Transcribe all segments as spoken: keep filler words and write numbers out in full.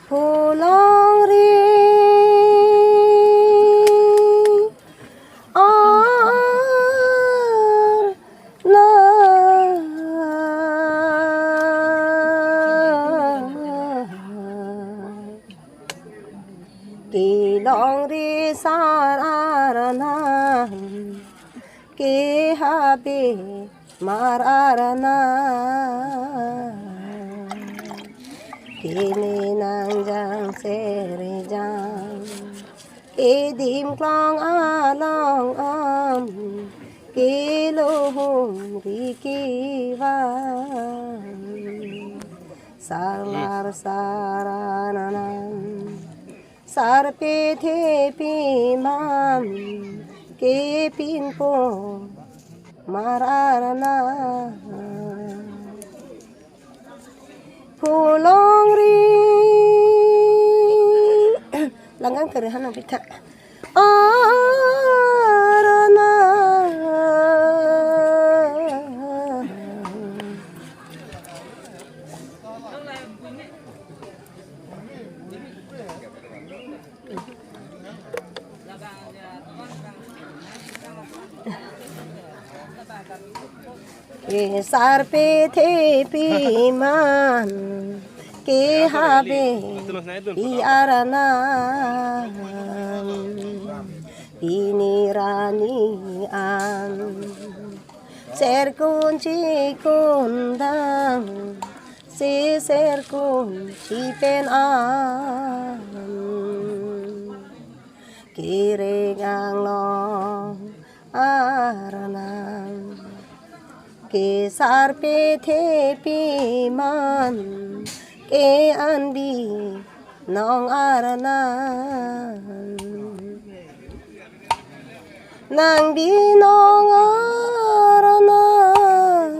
Phu longri arnam kelongri sar arnam, ke habe mar arnam, keme nangjang serjang, ke dim klong along am, ke lohong ri kevang, sar lar sar arnam, sarpi thepi man, ke pinpo mar arnam. Phu longri langgang kere hanang pitha arnam. Ke sarpi thepi man, ke habe pi arnam, pini rani an, serkun chikun dang, si serkun chipen an, kereng anglong arnam, ke sarpi thepi man, ke andi nong arnam, nang binong arnam,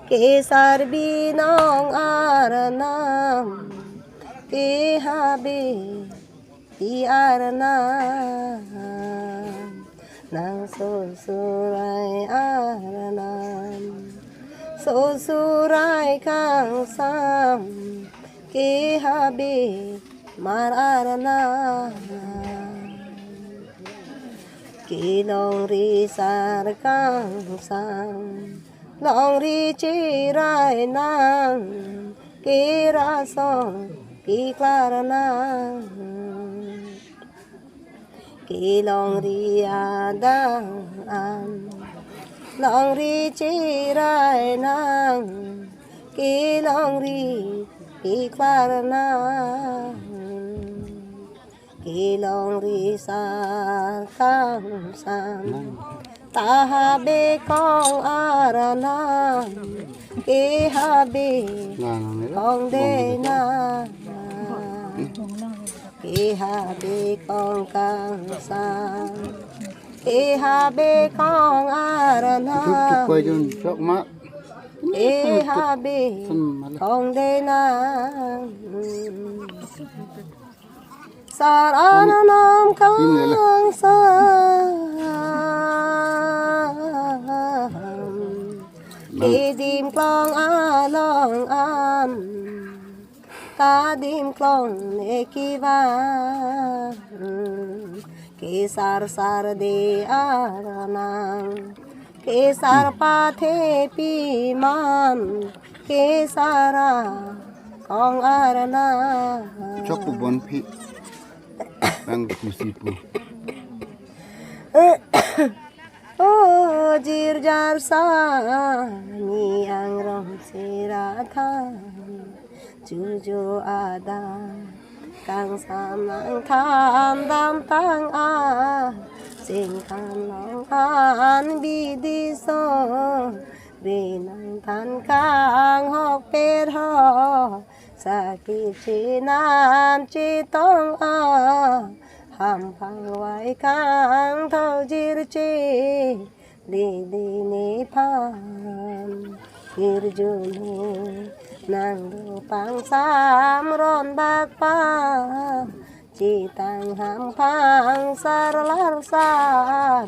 ke sar binong arnam, ke habe pi arnam, nang sosurai arnam, sosurai kangsam, ke habe mar arnam, ke longri sar kangsam, longri chirai nang, ke rasong piklar nang, ke longri adang an, longri chirai nang, ke longri piklar nang, ke longri sar kangsam, ta habe kong arnam, ke habe kong dena, ke habe kong kangsam, ke habe kong arnam, Chup, chup, koi jun, chok ma. Ke habe kong dena. Sar arnam kangsam, ke dim klong along an, ta dim klong ne kevang, ke sar sar de arnam, ke sar pathepi man, ke sar akong arnam. Chok pu bon phi. Bang kusi pu. O jirjar sani angrong sira than, chujo adang kangsam nangthan damtang a, singkan long an bidi so, be nangthan kanghok pet ho, sakit chinam chitong a, hamphang vai kangthau jirche, didi nephan irjume nangdo pangsam ron bak pa, chitang hamphang sar lar sar,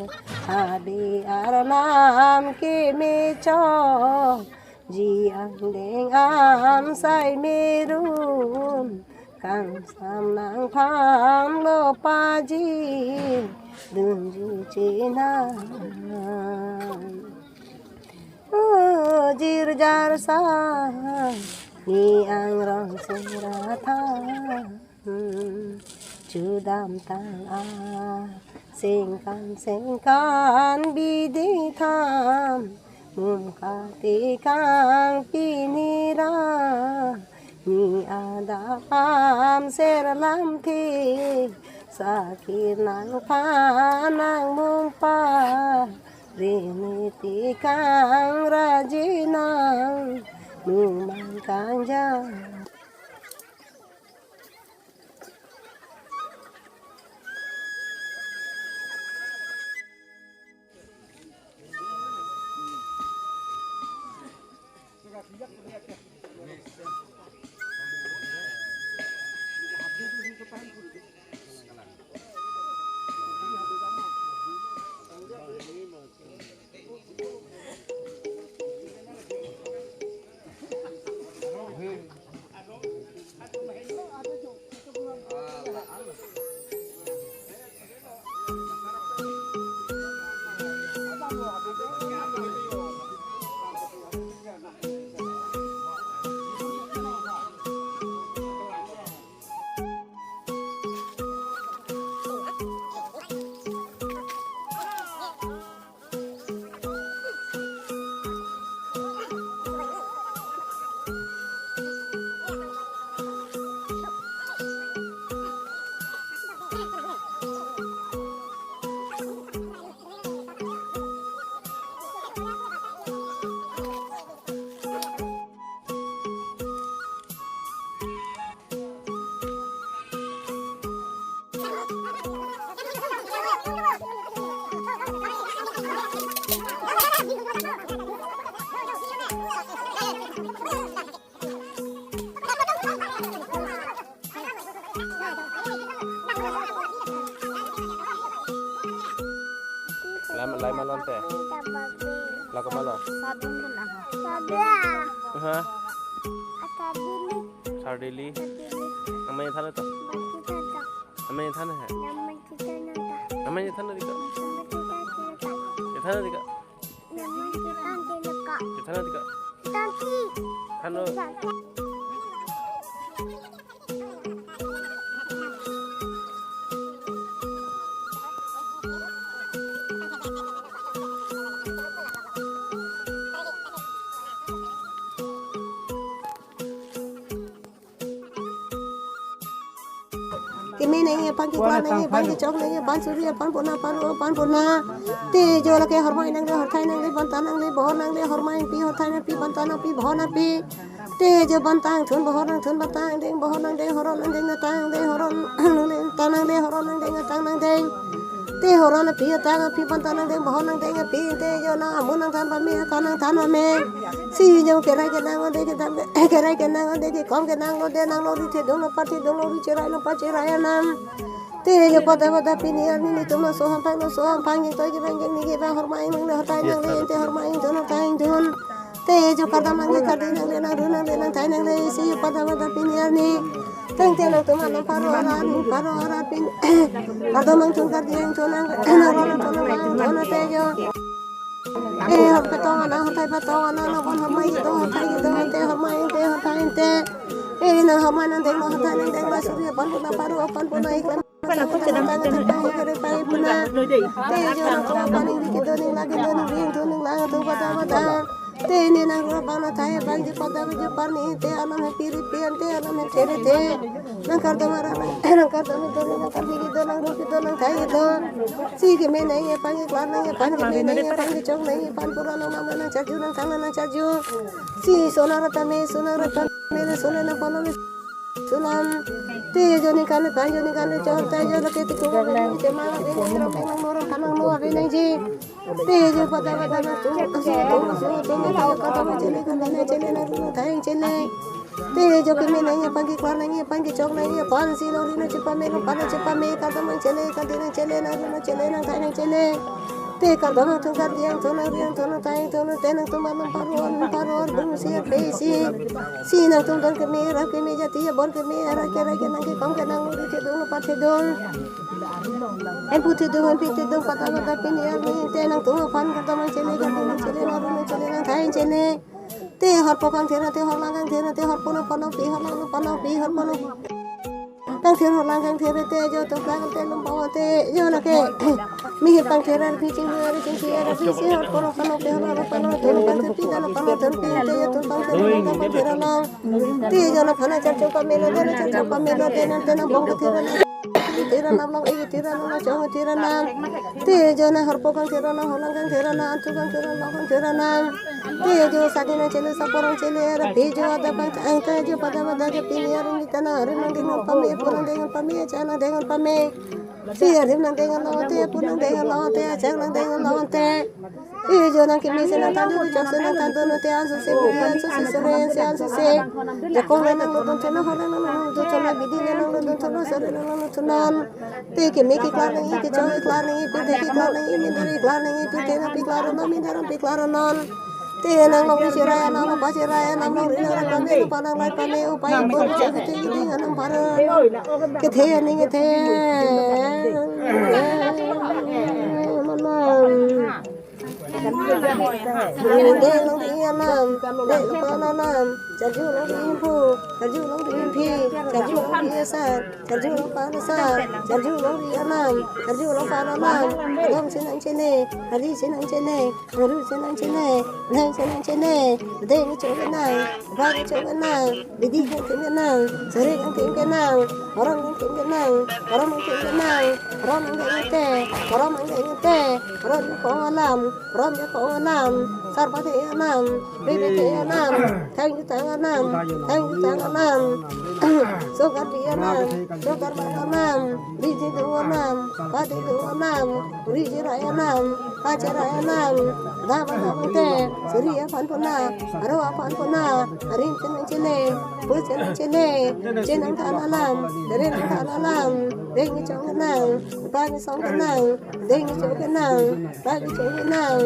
habe arnam keme chok, Ji angdeng an sai merun, kangsam nangphan lo paji, dunji chinang. O jirjar sa, ni angrong serathan. Chudamtang a sengkan sengkan bidi tham, mum katikang pini ra, ni adap amser lamthe, sakhi nangphan nangmung pa, rini tikang raji nang, numang kangjang. Lam, lai malon te. Lako malo. Sabun dun aha. Sabun. Ha? Sabun. Sardili. Sardili. Amai than to. Mati than to. Amai than hai. Namai than to. Amai than to. Namai than to. Than to. Namai than to. Than to. Than to. Keme nangji aphan, keklang nangji aphan, kechok nangji aphan, suri aphan pona, paru aphan pona. Te jo lake hormai nangle, horthai nangle, banta nangle, bohor nangle, hormai pi, horthai nangpi, banta nangpi, bohor nangpi. Te jo bantang thun, bohor nangthun, bantang deng, bohor nangdeng, horon nangdeng, atang deng, horon nangdeng, atang nangdeng, horon nangdeng, atang nangdeng. Te horon aphi, atang aphi, bantang nangdeng, bohor nangdeng aphi, te jo nang amun nangthan pame, akan nangthan pame. Si jo kerai kenang ode kedam, kerai kenang ode kekom kenang lode nang lori thedung lo par thedung, lori cherai lo par cherai anam. Te jo pada pada pini arni nelitum laso hamphang, laso hamphang ingtoi kevang kengni kevang hormai nangle, horthai nangle, te hormai ingtun, horthai ingtun. Te jo kardom nangle, kardi nangle, nangru nangle, nangthai nangle, si jo pada pada pini arni. Tangte nangtum alam paro arat, paro arat pin. Kardom nangthun, kardi nangthun, nang, nangru nangthun, nangthun te jo. Eh, hor petong anang, horthai petong anang, nangphan hormai kedo, horthai kedo, te hormai, te horthai, te. Eh, nang hormai nangdeng, nang horthai nangdeng, ba suri aphan pona, paru aphan pona, iklam. Nang horthai nangdeng, nang horthai nangdeng, horthai puna. Te jo nangtum aphan ning kedo, ning lake do, ning ring do, ning lang do, pada pada. Te ne nangru aphan nangthai aphan ji pada ji par ni, te alam he piri pi an, te alam he kere te. Nang kardom arat, nang kardom kedo, nang kardi kedo, nangru kedo, nangthai kedo. Si keme nangji aphan, keklang nangji aphan, keme nangji aphan, kechok nangji aphan, pura nang mama nang charju, nang thang nang charju. Si sonar tame, sonar tame, sonar na polo, sonar. Te jo ningkan le pan, jo ningkan le chor, te jo lake tiku, te ma, te ma, te ma, te ma, te ma, te ma, te jo pada pada nangtum, asu tum, asu tum, asu tum, pada pada chele, pada pada chele, nangru nangthai chele. Te jo keme nangji aphan, keklang nangji aphan, kechok nangji aphan, si lori nangchepame, lo pan nangchepame, kardom nangchele, kardi nangchele, nangru nangchele, nangthai nangchele. Te kardom nangtum, kardi nangtum, nangri nangtum, nangthan nangtum, nangte nangtum alam paror, paror bungsi arpesi. Si nangtum don keme, rap keme, jati abor keme, arat ke arat ke, nang kekom ke nang, uri thedung, lapat thedung, hempu thedung, hempi thedung, pata pata pini arni, te nangtum aphan kardom nangchele, kardi nangchele, nangri nangchele, nangthan nangchele. Te horpo kangthir, te horlang kangthir, te horpo nangpanongpi, horlang nangpanongpi, horpo nang kangthir, horlang kangthir, te jo tuplak te lumpong te jo lake. Mihir kangthir arphi, chinglu arphi, chingki arphi, si horpo nangpanongpi, horlang nangpanong, te lumpang te pi, te lumpang te pi, te jo tuplak te lumpong kangthir along. Te jo nangphan charcho pamelo, te nang charcho pamelo, te nang te nang bong kangthir along. Thir anam long, ik thir anam long, chong thir anam. Te jo nang horpo kangthir anam, horlang kangthir anam, thu kangthir anam, kangthir anam. Te jo saki nangchele, saporong chele, arphi jo adap kang, ang te jo pada pada jo pini arni ta nang arim nangdeng pame, apo nangdeng pame, achak nangdeng pame. Si arim nangdeng lo te, apo nangdeng lo te, achak nangdeng lo te. Te jo nang keme si nangthan dun, chok si nangthan dun, te ansose bidi, ansose sore, anse ansose. Jakong le nanglo dunthu non, hor le nanglo dunthu non, bidi le nanglo dunthu non, sore le nanglo dunthu non. Te keme keklar nangji, kechong keklar nangji, pirthe keklar nangji, minder keklar nangji, pirthe nangpeklar non, minder nangpeklar non. Te nang longri cherai anam, apa cherai anam, longri nang rap pame, apa nang rap pame, upai upo, chok kethe keding anam paror. Kethe aning kethe. Manam. Dei longri anam, dei longri anam, charju longri hemphu, charju longri hemphi, charju longri asar, charju longri asar, charju longri anam, charju longri anam, kardom si nangchele, kardi si nangchele, aru si nangchele, nang si nangchele, dei nangchele nang, bang nangchele nang, bidi nangchele nang, sore nangchele nang, horong nangchele nang, horong nangchele nang, horong nangchele te, horong nangchele te, horong nangkong alam, ron ke kong anam, sar pathe anam, ri pathe anam, thang jutang anam, thang jutang anam, so karbi anam, so karbak anam, ri thedung anam, pa thedung anam, uri cherai anam, pa cherai anam, dam anam te, suri aphan puna, aro aphan puna, arim chenang chele, pu chenang chele, chenang than alam, dere nang than alam, reng chong anam, pa song kenang, deng cho kenang, bagi cho kenang,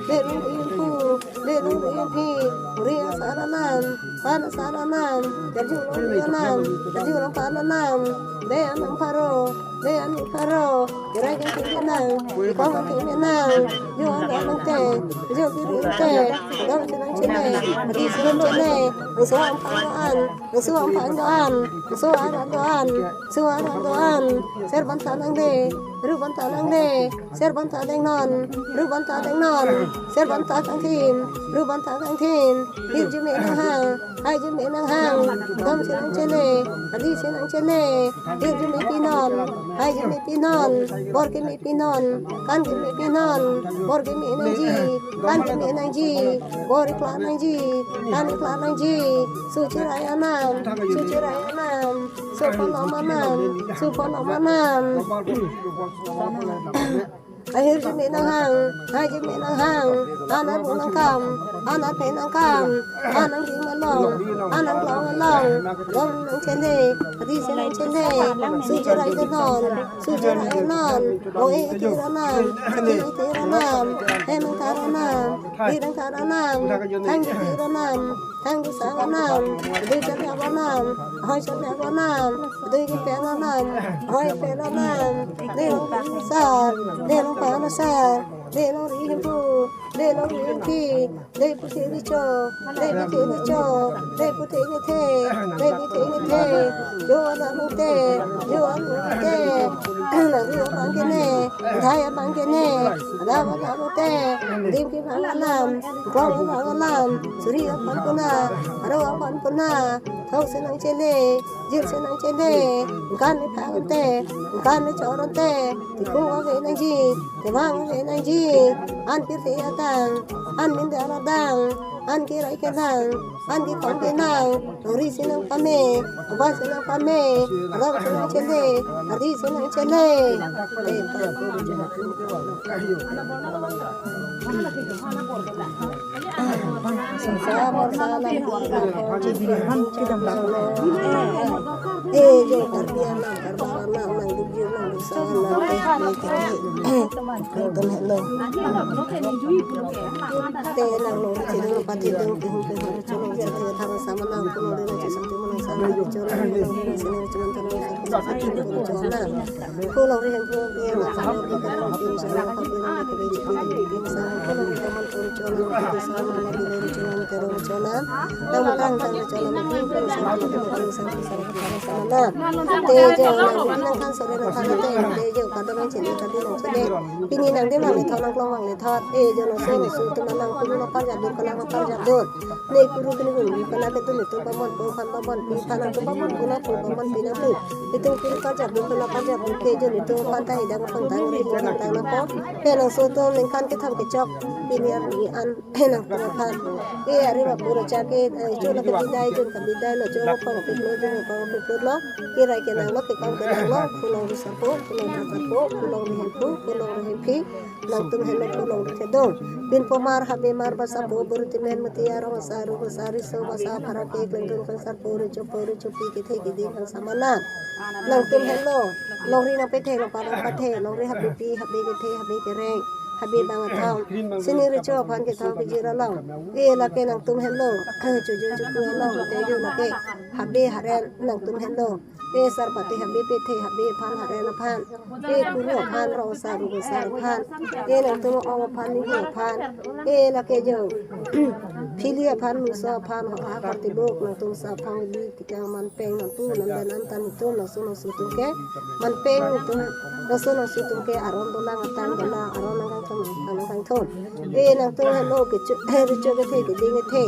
deng impu, deng impi, uri asar anam, pan asar anam, karju longri anam, karju longri pan anam, deng anam pharo, deng anam pharo, gerai ke kenang, ikong ke kenang, jo anam te, jo kiri te, dong chenang chele, adi chenang chele, so ampang an, so ampang an, so aran an, so aran an, ser banta nang de, ru banta nang de, ser banta deng non, ru banta deng non, ser banta kangthim, ru banta kangthim, hirjume nang hang, hajume nang hang, dom chenang chele, adi chenang chele, hirjume pi non, hajume pi non, bor keme pi non, kan keme pi non, bor keme nangji, kan keme nangji, bor ikla nangji, kan ikla nangji, su cherai anam, su cherai anam, su pon om anam, su pon om anam. Ahirjume nang hang, hajume nang hang, an armu nang kam, an arphe nang kam, an angdeng along, an angklong along, dom nang chele, adi chenang chele, su cherai non, su cherai non, bong-e iti anam, sati iti anam, hem angthar anam, dir angthar anam, thang iti anam, thang dusang anam, dui chapyak anam, hoi chapyak anam, dui kepen anam, hoi pen anam, dei longri asar, dei longri pan asar, dei longri hemphu, dei longri hemphi, dei puthe kecho, dei puthe kecho, dei puthe kethe, dei puthe kethe, jo anam te, jo anam te, nang ri abang kene, dhai abang kene, adam adam te, dim kevang alam, klong kevang alam, suri aphan puna, aro aphan puna, thong chenang chele, jir chenang chele, kan ni phang te, kan ni chor te, tikung ave nangji, kevang ave nangji, an pirthe adang, an minder adang, An ke rai ke nang, an ke kong ke nang, longri si nang pame, aba si nang pame, arong si nang chele, ari si nang chele. Eh, sabor salam. Eh, jo Karbi alam, Karbi alam, nang duk ju, nang duk sa, nang teh, nang teh. Nangtum henlo. Te nang lo, te nang lo, pati dong, te hum, te hum, cholo, te te thang sama nang, kulo de, te sa, te mo nang sa, te cholo, te nang, te nang, te nang, te nang, te nang, te nang, te nang, te nang. Kulo de, hem, kulo de, nang sa, te nang, te nang, te nang, te nang, te nang, te nang, kulo de, te nang, te cholo, te sa, te nang, te nang, te nang, te nang, te nang. Nang makan, nang cholo, nang, te nang, te nang, te nang, te nang, te nang, te nang, te nang, te nang, te nang. Te jo, nang, nang kan, sore nang kan, te, te jo, kadon nang chele, kadon nang chele. Pini nangdim nanglethot, nangklong nanglethot. Eh, jo, nangso nangso atum nang kuru nangparjapdun, konat nangparjapdun. Ne kuru kini kuru, konat ketum itum pamon po, phan pamon pi, phan nangtum pamon po, nangtum pamon pi nangtum. Itum kuru parjapdun, konat parjapdun ke jo, itum phan ta idang phan tang, ri hing tang nangpo. He nangso atum ningkan kethom kechok, pini arni an, he nangtum aphan. Eh, ari ma pura chake, eh, cho na kebidai, jon kebidai lo, cho ma pang pik lo, jon ma pang pik lo. Kirai kenang lo, kekam kenang lo, pulong ri sarpo, pulong ri sarpo, pulong ri hemphu, pulong ri hemphi, nangtum henlo pulong ri thedung. Pinpomar, habemar, basapo, burutimen, mutiya, rong asa, ruk asa, riso, basa, pharake, klengdun, klengsarpo, richopo, richopi, kethe, keding, kangsamanat. Nangtum henlo, longri nangpethe, longpa nangpathe, longri habepi, habe kethe, habe kereng, habe bang athong. Sining richo aphan kethom kejir along. Eh, lake nangtum henlo, chojun choku along, te jo lake, habe haren, nangtum henlo. Eh, sarpate habe pethe habe aphan haren aphan. Eh, kuru aphan, rong asa ruk asa aphan. Eh, nangtum ong aphan, nihu aphan. Eh, lake jo. Phili aphan, muso aphan, ho ha kartibuk, nangtum sa aphan bi tikang manpeng nangtum, nang dan antan itum, nangso nangso atum ke. Manpeng itum, nangso nangso atum ke, aron dolang atang dolang, aron nangkangthom, nangkangthom. Eh, nangtum henlo kecho, eh, richo kethe, keding kethe.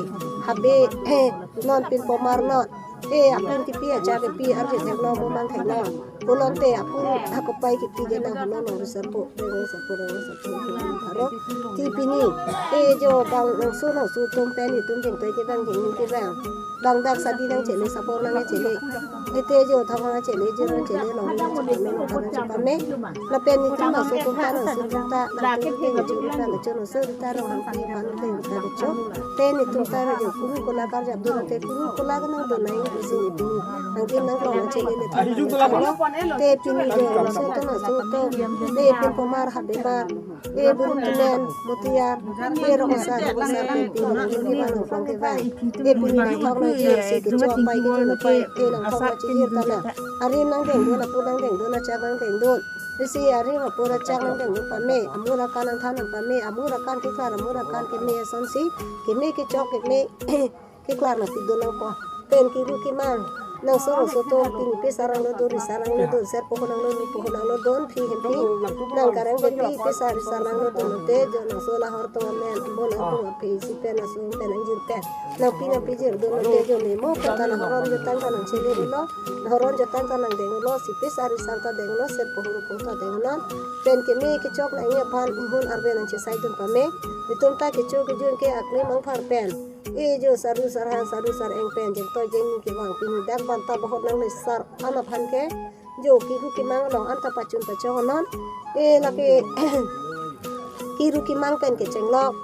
Habe, eh, non pinpomar non. Eh, apun kipi aja kipi arje theklo, bomang theklo. Pulote apun akopai kipi ke nang halo nang risapo, nang risapo, nang risapo, nang risapo. Ti pini, eh, jo bang nangso nangso atum pen itum jengtoi kevang jengni kevang. Bang dak sadi nangchele, sabor nangchele. Ete jo thang nangchele, jo nangchele, long nangchele, nang thang nangchele pame. Lapen itum nangso atum ta, nangso atum ta, nangtum ke jo ta, jo nangso ta, nang hangpi pan ke ta jo. Te netum ta jo kuru kola karjapdun te kuru kola nangdun nang isi netum. Nangtum nangklong nangchele le ta nangklong. Te pini jo nangso atum nangso atum. Te pinpomar habemar. E burutimen, mutiya. E rong asa, rong asa, te pini nangtum kevang nangklong kevang. E pini nangthok nangji, si kecho apai kecho apai. E nangthok nangji ta nang. Arim nangdengdun, apu nangdengdun, achak nangdengdun. Isi arim apu achak nangdengdun pame, amur akan nangthan nang pame, amur akan keklar, amur akan keme asonsi, keme kechok keme keklar nangpidun nangpo. Pen kiru kemang, nangso nangso atum, pini pisa arang lo dun, risa arang lo dun, ser pohon arang lo dun, pohon arang lo dun, phi hemphi, nang kareng hemphi, pisa risa arang lo dun, te jo nangso lahor atum amen, bon atum aphi, si pen nangso pen nangjir pen. Nangpi nangpi jirdun, te jo ne mo, kata nang horon jutang ta nangchele lo. Horon jutang ta nangdenglo, si pisa risa ta denglo, ser pohon arong ta denglo. Pen keme kechok nangji aphan inghun arve nangchesaidun pame. Itum ta kecho kejun ke aklim angphar pen. E jo saru sarhan saru sareng pen jengtoi jengni kevang pini dak banta bahot nangle sar an aphan ke. Jo kiru kemang along anta pachun pachong non. E lake kiru kemang pen kechenglok.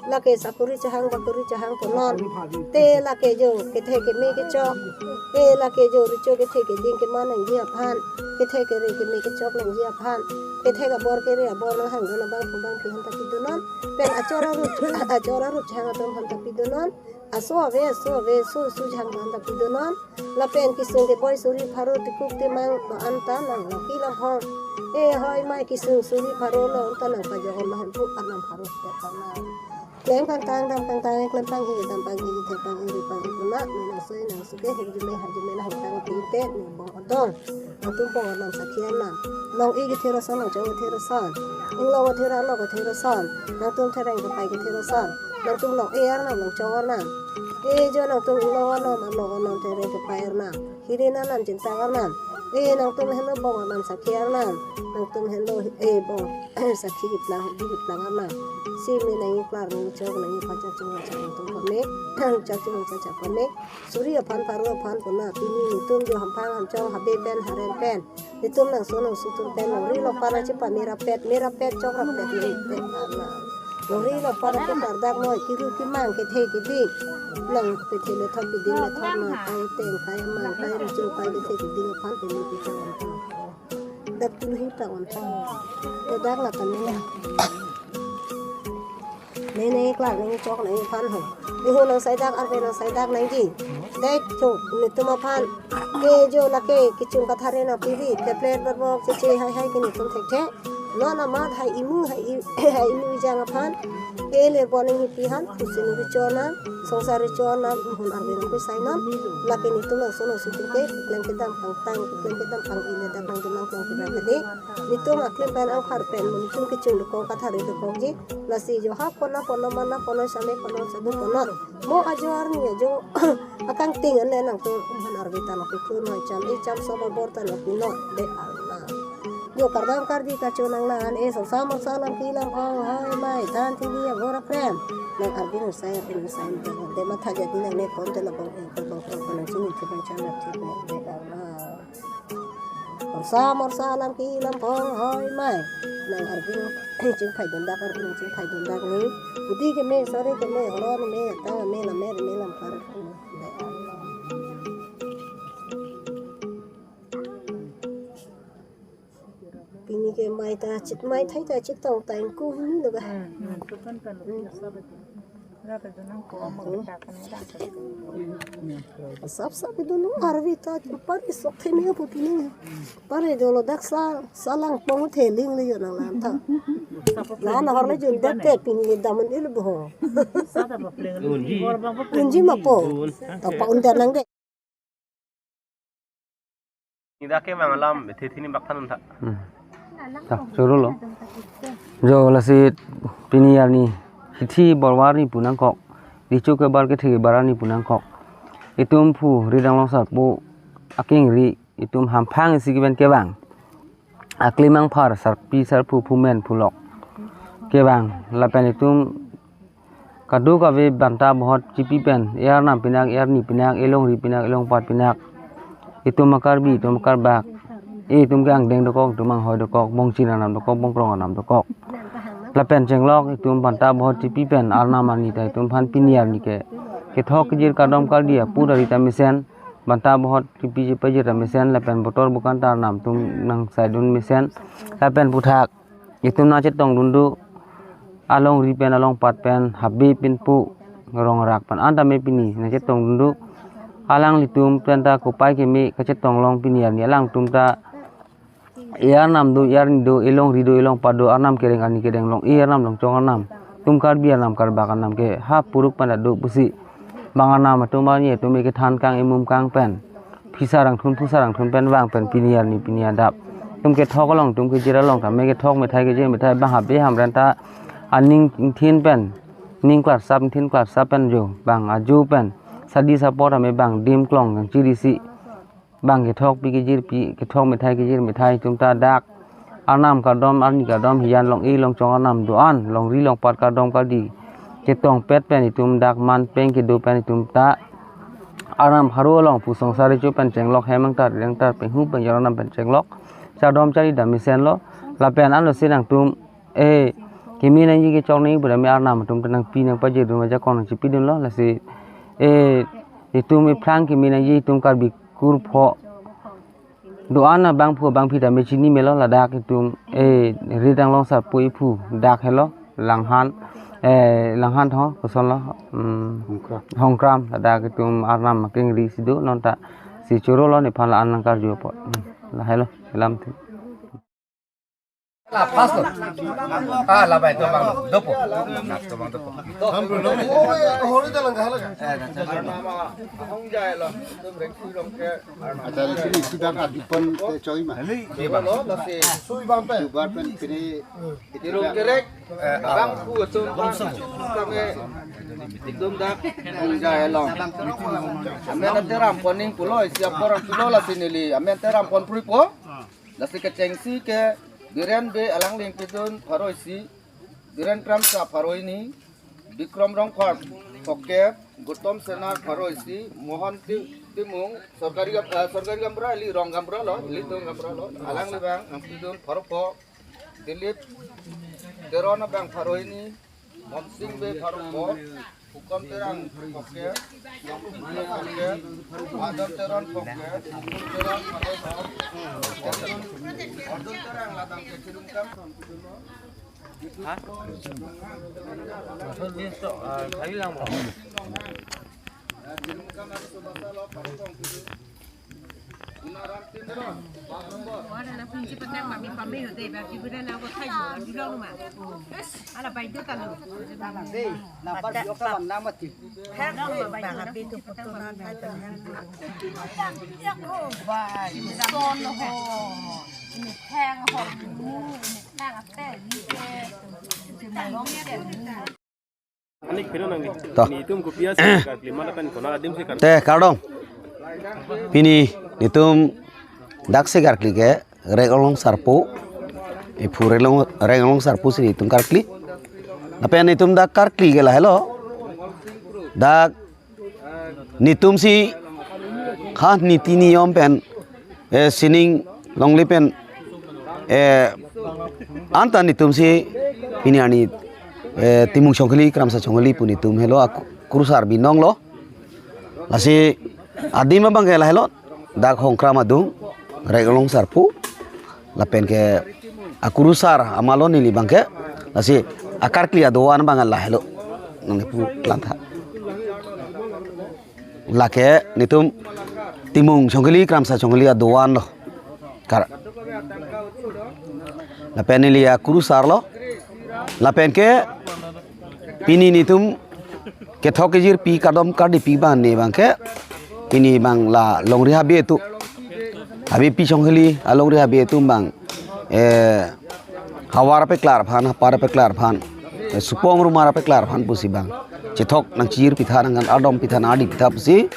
Lake sakuri chahang bakuri chahang punon. Te lake jo kethe keme kechok. E lake jo richo kethe keding keman nangji aphan. Kethe kere keme kechok nangji aphan. Kethe kabor kere abor nanghangdun abang pu bang phi aphan ta pidunon. Pen achor arup, achor arup chahang atum aphan ta pidunon. Aso ave, aso ave, so su jang aphan ta pidunon. Lapen kesung keboi suri pharo tikuk timang do anta nang laki lamhong. E hoi mai kesung suri pharo lo anta nang pajok lo hemphu anam pharo step nang. Klem kangtang dam kangtang klem pang-i dam pang-i the pang-i ri pang-i kuna nang soi nang suke hek jume ha jume nang tang pite ne bong odong. Nangtum bong arnam sakhi arnam. Long-i kethe ason, long chong kethe ason. Inglong kethe arnam, long kethe ason. Nangtum thereng kepai kethe ason. Nangtum long-i arnam, long chong arnam. E jo nangtum inglong arnam, long arnam thereng kepai arnam. Hirin arnam chintak arnam. Eh, nangtum henlo bong aman sakhi arnam. Nangtum henlo, eh, bong sakhi kiplang, di kiplang arnam. Si me nangkeklar nangkechok nangkephan chachung chachung nangtum pame. Chachung chachung pame. Suri aphan, pharo aphan puna, pini netum jo hamphang hamchong, habe pen, haren pen. Netum nangso nangsu atum pen longri longpat nangchepame rapet, me rapet chok rapet nangpet arnam. Longri longpat nangcheklardak noi, kiru kimang kethe kiding. Nang kethe methot kiding methot nang kai teng kai mang kai recho kai kethe kiding aphan pini kita wantang. Dak tulu hi ta wantang. Dak la tame na. Nene keklar nangkechok nangkephan ho. Bihu nangsaidak arve nangsaidak nangji. Dei cho netum aphan. Ke jo lake kechung kathare nangpivi. Pheplet barbok cheche hai hai ke netum thekthe. Non amat hai imu hai i-, hai imu ijang aphan. Ke le boning hipi han. Kusin recho nang. Songsar recho nang. Hun arve nangpi sai non. Lake netum nangso nangsu atum ke. Klem kedam pangtang. Klem kedam pang-i le dak nang dunang pang kedam kedi. Netum aklim pen angkhar pen netum kechung dokok kathare dokokji. Lasi jo ha kono kono mana kono same kono sadu kono. Mo ajo arni ajo akangting ane nangtum umhan arve ta nangpikur noi cham e cham soba bor ta nangpinoi de arnam. Jo kardom kardi kacho nanglang e songsar morsar alam kilang ong hoi mai than thili abor akrem. Nang arve nang sai arve nang sai de matha jadi nangne pon te labong e labong pon nang chini thibang cham nang thibang de arnam. Morsar morsar alam kilang ong hoi mai. Nang arve chingphai dundak arve chingphai dundak ni. Pudi keme sore keme horon me ta me lame me lamkar. Pini ke mai ta chit mai thai ta chit tong ta ingku hini lo ga. Sap sap itu nu arve ta pari sok thene apo pini. Pari dolo dak sa salang pong theling le yo nanglang ta. La na hor le jun det te pini daman il bo. Unji ma po. Ta pa un der nang de. Ida ke mang alam, bethi thini bak than tha. Hmm. Ta, choro lo. Jo lasi pini arni, hithi borwar ni punangkok. Dichu ke bar ke thi bar ni punangkok. Itum phu ridang longsar pu akengri, itum hamphang isi kiben kevang. Aklim angphar sarpi sarphu phumen phulok. Kevang, lapen itum kadokave banta bohot chipi pen, e-arnam pinak, e-arni pinak, elongri pinak, elongpat pinak. Itum akarbi, itum akarbak. Itum ke angdeng dokok, itum anghoi dokok, bongchin arnam dokok, bongkrong arnam dokok. Lapen chenglok, itum banta bohot chipi pen, arnam arni ta itum aphan pini arni ke. Kethok kejir kardom kardi apu dari ta mesen, banta bohot chipi chipi jir ta mesen, lapen botor bukan ta arnam atum nangsaidun mesen, lapen puthak. Itum nangchetong dundu, alongri pen, alongpat pen, habe pen pu, rongrak pen. Anta me pini, nangchetong dundu, alanglitum pen ta kopai keme, kachetong long pini arni, alangtum ta, e-arnam do, e-arni do, elongri do, elongpat do, arnam kereng, arni kereng long, e-arnam longchong arnam, tum karbi arnam, karbak arnam ke, ha puruk pen ta do pusi. Bang arnam atum arni atum ke than kang emum kang pen. Phisa rangthun, phusa rangthun pen vang pen pini arni pini adap. Itum kethok along, itum kejir along, tame kethok methai kejir methai bang habe hamren ta aning thin pen. Ning klarsap, thin klarsap pen jo. Bang aju pen. Sadi sapor tame bang dim klong kangchiri si. Bang kethok pi kejir pi, kethok methai kejir methai itum ta dak. Arnam kardom, arni kardom, hiyan long-e longchong arnam do-an, longri longpat kardom kardi. Chetong pet pen itum dak man peng kedo pen itum ta. Arnam pharo along pu songsar recho pen chenglok hem angtar, rengtar, penghu pen jornam pen chenglok. Chardom charli dam mesen lo, lapen anlo si nangtum, eh, keme nangji kechok nangji pura me arnam atum ta nangpi nangpajir dun ajakong nangchipi dunlo, lasi, eh, itum ephrang keme nangji itum karbi kurpho. Do-an abangphu abangphi ta me chini melo ladak itum, eh, ridang longsar pu iphu dak helo, Langhan, eh, Langhan tho, koson lo, hmm, Hongkram. Hongkram, ladak itum arnam akengri si do, non ta si choro lo nephan la-an nangkarju apot. Hmm, lahelo, lam ti. La pas lo. Ah, la bai to bang dopo. Na to bang dopo. Acha, ini sudah adipon te choi ma. Di bang. Subar pen pini. Tirung kerek. Eh, bang ku atum bang kami. Dum dak, Punjai along. Amen ante rampon ning pulo, isi apor ang pulo lasi neli. Amen ante rampon pruipo. Lasi kechengsi ke Biren Bey alang lengpidun pharo isi, Biren Kramsa pharo hini, Bikram Rongphar phokep, Gautam Sena pharo isi, Mohan Ti-, Timung, sorkari gam-, eh, sorkari gaonbura, ili rong gaonbura lo, ili dong gaonbura lo, alang le abang nangpidun pharo pho, Dilip Teron abang pharo hini, Monsing Bey pharo pho, Hukom Terang phokep, Yongpin Terang phokep, Ador Teron phokep, Abdul Teron phokep, Ordun, Ordun Terang labang ke Chirungkam. Hah? Maksud dia tu, ah, kali lang mo. Chirungkam harus bahasa lo, pharo pho. Wala na pinsi pakai pami pami lo deh, bagi buda na ko khai lo, di lo ma. Ala bai do ta lo. Dei, na par yo ka wan na mati. Hang lo bai do na. Bai, son ho. Ini hang ho. Ini hang ate, ini ke. Ini hang ate. To. Te kardom. Pini netum dak si karkli ke Rek Anglong Sarpo. Ephu Rek Anglong, Rek Anglong Sarpo si netum karkli. Lapen netum dak karkli ke lahelo. Dak netum si ha niti niyom pen, eh, sining longle pen, eh, anta netum si pini arni, eh, Timung Chongkheli, Kramsa Chongkheli pu netum helo ak-, kurusar binong lo. Lasi adim abang ke lahelo, dak Hongkram adung, Rek Anglong Sarpo. Lapen ke akurusar amalo neli abang ke, lasi akarkli adoan abang lahelo. Nang pu lantha. Lake netum Timung Chongkheli, Kramsa Chongkheli adoan lo. Kar-, lapen neli akurusar lo. Lapen ke pini netum kethok kejirpi kardom kardipi abang ne abang ke, pini abang la longri habe atum, habe pi Chongkheli alongri habe atum abang, eh, havar apeklar aphan, hapar apeklar aphan, eh, supong rumar apeklar aphan pusi abang chethok nangchirpi tha, nang kardom pi tha, nangdi pi tha pusi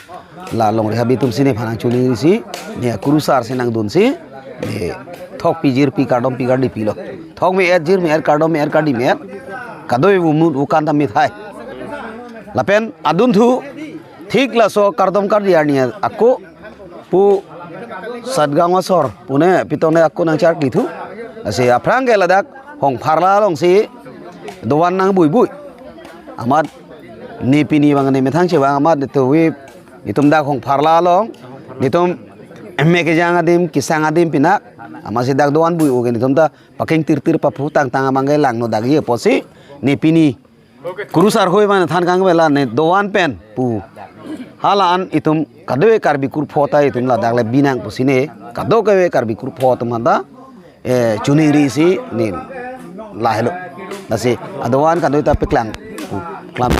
la longri habe atum si nephan nangchoningri si, ne akurusar si nangdun si, ne thokpi jirpi kardompi kardipi lo. Thok me-et, jir me-et, kardom me-et, kardi me-et. Kadoi vumut vukan ta methai. Lapen adunthu thik laso kardom kardi arni ako pu Satgaon asor pune pitong ne ako nangcharkli thu. Lasi aphrang ke ladak Hongpharla along si doan nangbuibui. Amat ne pini abang ne methang chevang amat netum wi, netum dak Hongpharla along, netum me kejang adim, kesang adim pinak, amat si dak doan bui-o ke netum ta pakeng tirtir paphu tangtang abang ke langno dak ye pusi, ne pini kurusar hoi abang than kangvela ne doan pen pu. Hala an itum kadokave Karbi kurpho ta itum ladak le binang pusi ne kadokave Karbi kurpho atum anta, eh, choningri si ne lahelo. Lasi adoan kadokave ta paklang pu klam.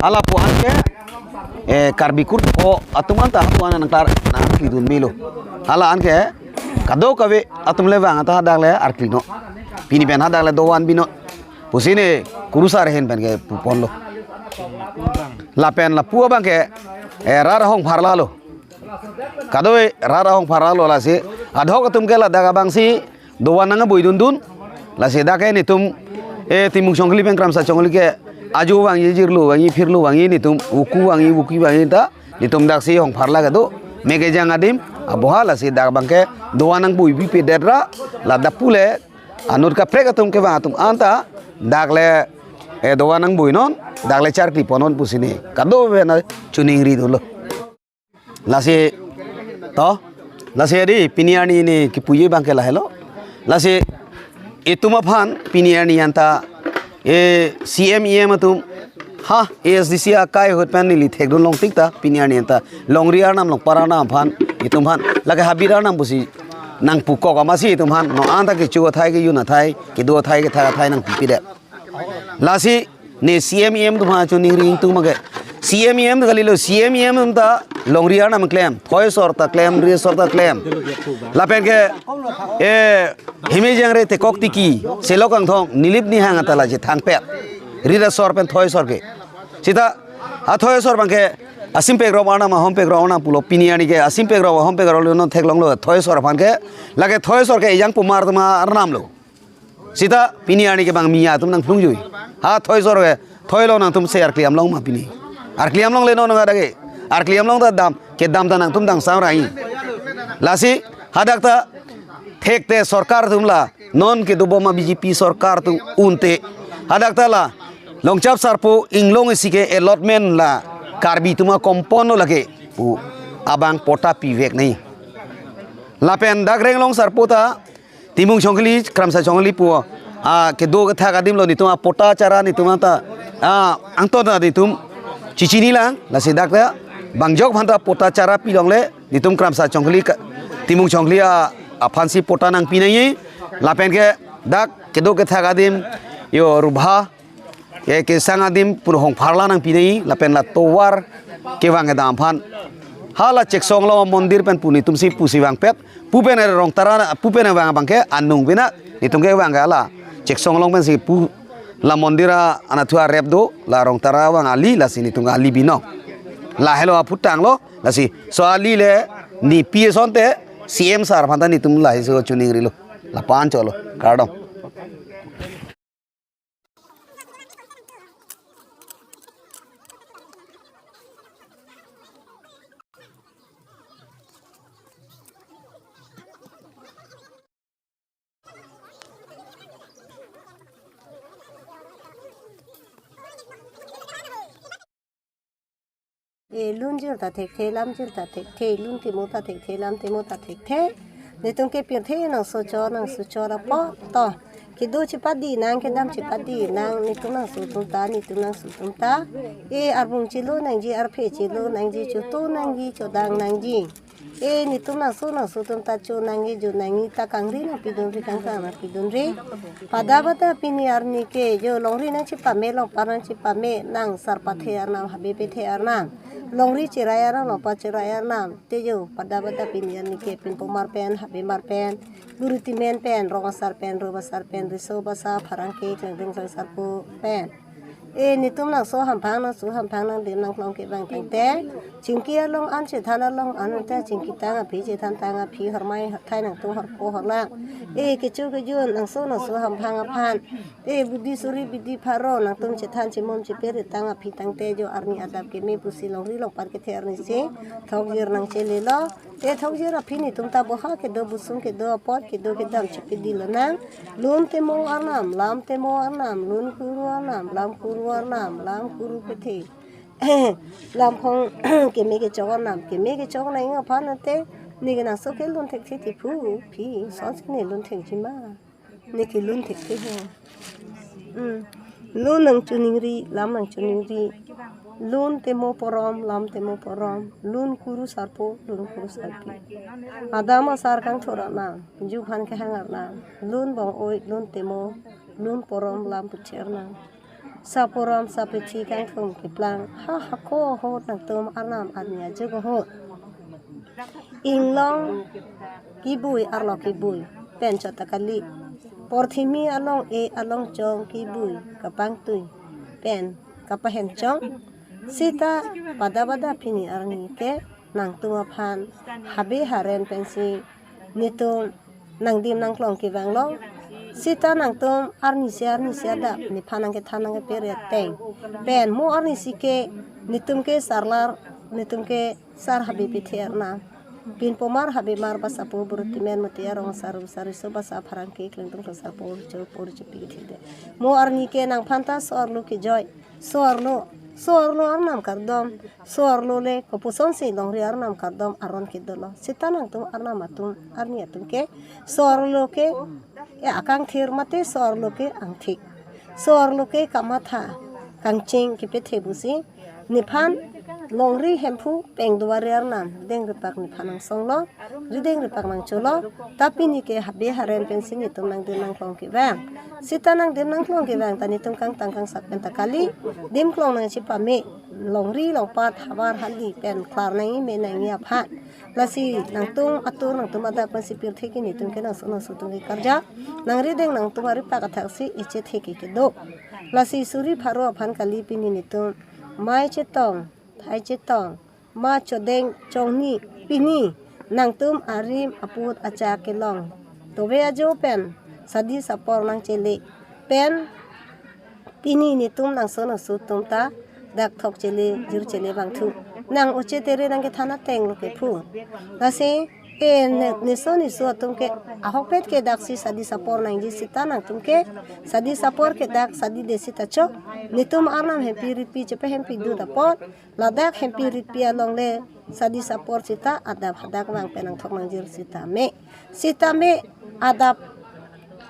Hala pu an ke, eh, Karbi kurpho atum anta pu an nangklar nangklidun melo. Hala an ke kadokave atum le vang anta hadak le arklinon. Pini pen hadak le doan binon pusi ne kurusar ahin pen ke puponlo. Lapen lapu abang ke, eh, rat Hongpharla lo. Kadokave rat Hongpharla lo lasi. Adhok atum ke ladak abang si doan nangbuidundun. Lasi dak ke netum, eh, Timung Chongkheli pen Kramsa Chongkheli ke ajo vangji, jirlo vangji, phirlo vangji, netum uku vangji, vuki vangji ta netum dak si Hongpharla kedo. Me kejang adim, aboha lasi dak abang ke doan nangbuibi pedet ra, ladak pule anut kaprek atum kevang atum anta dak le, eh, doan nangbuinon, dak le charkli ponnon pusi ne kadokave nangchoningri dunlo. Lasi to, lasi adi pini arni ne kipuji abang ke lahelo. Lasi itum aphan pini arni anta, eh, C M E M atum ha A S D C akai ahut pen neli thekdun longtik ta pini arni anta longri arnam longpar arnam aphan itum aphan lake habit arnam pusi nangpukok amatsi itum aphan non anta kecho athai, kejun athai, kedo athai, kethak athai nangpipedet. Lasi ne C M E M atum aphan choningri ingtung abang ke, C M E M atum kalilo, C M E M atum ta longri arnam klem, thoi asor ta klem, ri asor ta klem. Lapen ke, eh, himejang re tekok tiki, selok kangthong, nilip nihang anta la chethangpet. Ri asor pen thoi asor ke. Sita Athoi asor abangke asim pekrop arnam ahom pekrop arnam pulo, pini arni ke asim pekrop ahom pekrop lo, non theklonglo athoi asor aphan ke. Lake athoi asor ke ejang pumar atum arnam lo. Sita pini arni ke bang miya atum nangphlungjui. Ha athoi asor ke, athoi along nangtum se arkliam long ma pini. Arkliam longle non nang adage. Arkliam long ta dam, kedam ta nangtum dam sang rai. Lasi hadak ta thekte sorkar atum la, non kedobom a B J P sorkar atum unte. Hadak ta la Longchap Sarpo inglong isi ke allotment la Karbi atum akompon lo lake pu abang patta pivek nangji. Lapen dak Renglong Sarpo ta Timung Chongkili, Kramsa Chongkili pu, a, kedo kethak adim lo, netum apatta achara netum anta, a, angton ta netum chichini lang, lasi dak ta bang ajok aphanta patta achara pilongle, netum Kramsa Chongkili ka, Timung Chongkili a, aphansi patta nangpi nangji. Lapen ke dak kedo kethak adim, yo, rubha, ke kesang adim pu hong pharla nangpi nangji, lapen la tovar kevang kedam aphan. Hala Chekson along mondir pen pu netumsi pusi vangpet, pu pen Rongtara, pu pen vang abangke anung pina, netum kevang ke hala Chekson along pensi pu, la mondir a anatthu arep do, la Rongtara vang ali, lasi netum ali binong. Lahelo aphuthak lo, lasi laso ali le nepi asonte C M sir aphanta netum lahei so chiningrilo. Lapu-an cholo, kardom. E, lun jir ta thekthe, lam jir ta thekthe, lun temo ta thekthe, lam temo ta thekthe. Netum ke pirthe nangso chor, nangso chor apot to. Kedo chepadi nang, kedam chepadi nang, netum nangso atum ta, netum nangso atum ta. E, arbung chelo nangji, arphe chelo nangji, choto nangji, chodang nangji. E, netum nangso nangso atum ta cho nangji, jo nangji, ta kangri nangpidunri, kangkang nangpidunri. Pada pada pini arni ke jo longri nangchepame, longpat nangchepame, nang sar pathe arnam, habe pethe arnam, longri cherai arnam, longpat cherai arnam, te jo pada pada pini arni ke pinpomar pen, habemar pen, guru timen pen, rong asar pen, ro asar pen, riso basa, pherangke, klengdeng klengsarpo pen. E, netum nangso hamphang, nangso hamphang nangdim nangklong kevang tangte, chingki along an chethan along an te, chingki tang aphi, chethan tang aphi, hormai horthai nangtum horpo horlang. E, kecho kejun nangso nangso hamphang aphan. E, bidi suri bidi pharo nangtum chethan chemom cheper tang aphi tangte jo arni adap keme pusi longri longpat kethe arnisi thokjir nangchelelo. Te thokjir aphi netum ta boha kedo busung kedo apot kedo kedam chepidi lonang. Lun temo arnam, lam temo arnam, lun kuru arnam, lam kuru arnam, lam kuru pethe. Lam phong keme kechok arnam, keme kechok nang aphan ate, ne ke nangso ke lun thekthe ti phu, phi, sonsi ne lun thekji ma. Ne ke lun thekthe ho. Hmm. Lun nangchoningri, lam nangchoningri. Lun temo porom, lam temo porom. Lun kuru sarpo, lun kuru sarpi. Adam asar kangthur arnam, ju aphan kehang arnam. Lun bong-oi, lun temo, lun porom, lam pucher arnam. Saporom sapethi kangthum keplang, ha hako ahut nangtum arnam arni ajuk ahut. Inglong kebui, arlo kebui pen chot ta kali. Porthimi along-e along chong kebui kapangtui pen kapahem chong. Sita pada pada pini arni ke nangtum aphan habe haren pensi netum nangdim nangklong kevang lo. Sita nangtum arnisi arnisi adap nephan nangkethan nangkeper ateng pen mo arnisi ke netum ke sarlar, netum ke sar habe pethe arnam. Pinpomar habemar basa po, buru timen mati arong saru sari so basa pherangke klengdeng klengsarpo, cho pori chepi kethe de. Mo arni ke nangphan ta so-arlo kejoi. So-arlo, so-arlo arnam kardom, so-arlo le kopuson si longri arnam kardom aron kedolo. Sita nangtum arnam atum, arni atum ke, so-arlo ke, e akangthir mate so-arlo ke angthik. So-arlo ke kamatha, kangcheng kepethe pusi, nephan longri Hemphu peng duari arnam, deng repak nephan nangsonglo. Rideng repak nangcholo, ta pini ke habe haren pensi netum nangdim nangklong kevang. Sita nangdim nangklong kevang ta netum kangtang kangsak pen ta kali, dim klong nangchepame, longri longpat havar hali pen klar nangji me nangji aphan. Lasi nangtum atur nangtum adap pensi pirthe ke netum ke nangso nangso atum ke karjap. Nangrideng nangtum arepak athak si echethe ke kedo. Lasi suri pharo aphan kali pini netum mei chetong, thai chetong, ma chodeng chongni, pini nangtum arim aput achak kelong tove ajo pen sadi sapor nangchele pen pini netum nangso nangsu atum ta dak thok chele jir chele vangthu. Nang oche tere nangkethan ateng lo kephu. Lasi e ne, neso nesu atum ke ahokpet ke daksi sadi sapor nangji seta nangtum ke sadi sapor ke dak sadi de seta chok. Netum arnam hempi ripi chepe hempi dut apot ladak hempi ripi along le sadi sapor seta adap hadak vang pen nangthok nangjir seta me. Seta me adap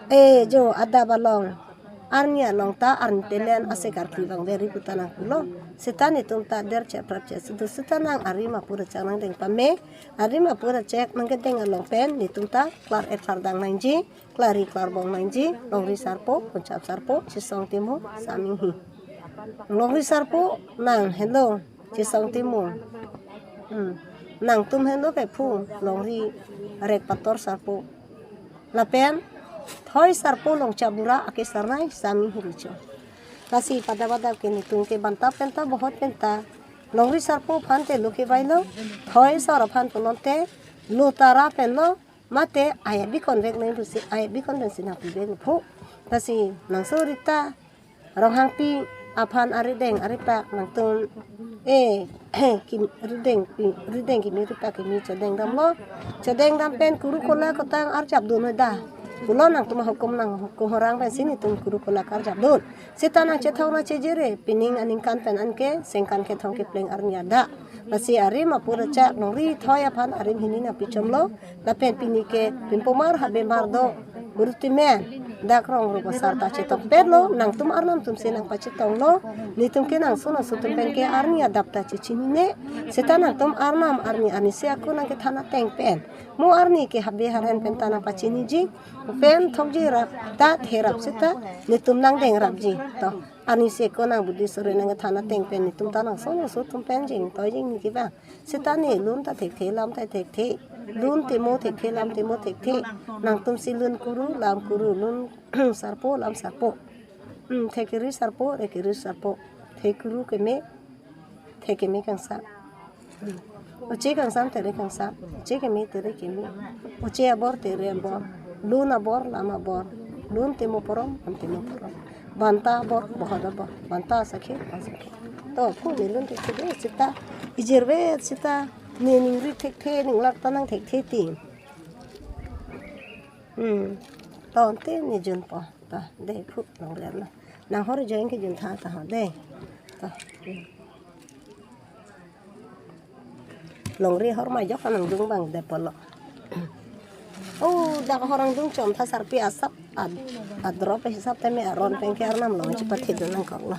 e jo adap along arni along ta arni telen ase karkli vang veri puta nangpulo. Seta netum ta der che prap che sidu seta nang arim aput achak nangdeng pame. Arim aput achak nangkedeng along pen netum ta klar et klar dang nangji, klari klarbong nangji, longri sarpo, punchap sarpo, chisong timo, saming hi. Longri sarpo nang helo, chisong timo. Hmm. Nangtum helo kephu, longri rek pator sarpo. Lapen thoi sarpo longchap bura ake sarnai sami hiricho. Lasi pada pada ke netum ke banta penta bohot penta. Longri sarpo aphan te lo kevailo. Thoi sar aphan punon te lo tara pen lo. Mate aya bikon vek nang pusi aya bikon pen si nangpi vek phu. Lasi nangso rita Ronghangpi aphan arideng aripak nangtum e kim rideng pi rideng kimi ripak kimi chodeng damlo. Chodeng dam pen kuru kola kotang arjap dun noi da. Pulo nangtum hukum nang hukum horang pen si netum kuru kola karjap dun. Seta nangchethok nangchejire pining aningkan pen anke sengkan kethong kepleng arni adak. Lasi arim aput achak longri thoi aphan arim hini nangpichomlo. Lapen pini ke pinpomar habemar do. Guru timen dak rong rupa sarta chetokpetlo, nangtum arnam atum si nangpachetonglo. Netum ke nangso nangsu atum pen ke arni adap ta chechinine. Seta nangtum arnam arni arnisi ako nangkethan ateng pen mo arni ke habe haren pen ta nangpachiniji. Pen thokji rap ta therap seta netum nangdeng rapji. To arnisi ako nang budi sore nangkethan ateng pen netum ta nangso nangsu atum pen jing to jing ni kiba. Seta ne lun ta thekthe lam ta thekthe. Lun temo thekthe lam temo thekthe. Nangtum si lun kuru lam kuru, lun sarpo lam sarpo. Hmm, thekiri sarpo, rekiri sarpo. Thekuru keme, thekeme kangsam. Hmm. Oche kangsam tere kangsam. Oche keme tere keme. Oche abor tere abor. Lun abor lam abor. Lun temo porom, lam temo porom. Banta abor, bohot abor. Banta asakhe, asakhe. To, pu ne lun thekthe seta. Ijirve seta. Ne ningri thekthe, ninglak ta nang thekthe ti. Hmm. To, ante ne junpo. To, de, pu, longri na. Nang hor join ke juntha ta ho, de. To. Longri hor ma jok nangdung bang de polo. Oh, dak hor angdung chom tha sarpi asap ad, adrop hisap teme aron pen ke arnam long chipathe dun nangkok lo.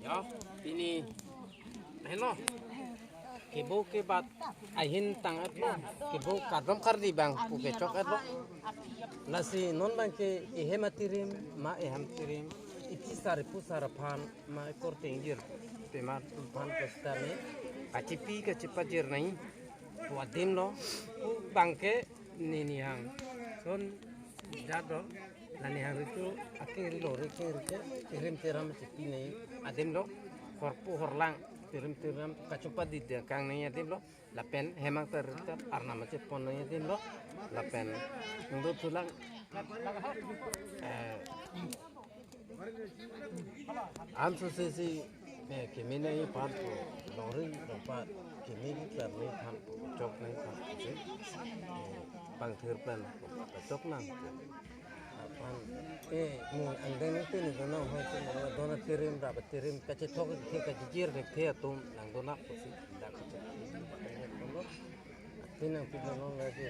Ya, pini, heno, kebo kebat ahin tang-etlo, kebo kardom kardi abang pu kechok-etlo. Lasi non abangke ehem atirim, ma ehem atirim, ipi sar ipu sar aphan, ma ekorte ingjir, pema aphan kositame, kachipi kachipajir nangji pu adimlo, pu abangke nini hang. Son jat do, la nihang ritu, akeng ri longri, akeng ri ke, tirim tiram chipi nangji adimlo, horpo horlang, tirim tiram kachopadidang nangji adimlo, lapen hemang ter ter arnam chepon nangji adimlo, lapen nungdo thulang, eh, Am sosesi, eh, kimi nangji aphan pu, longri longpat, kimi keklar nangji aphan, chok nangji aphan pusi, eh, pangthir pen, chok nang. Aphan, eh, mu angdeng nangtini donang hoi tini, dona tirim, rap tirim, kachethok, the kachijir, the atum, nang dona pusi, dak kachethok. Pinang pinang long lagi.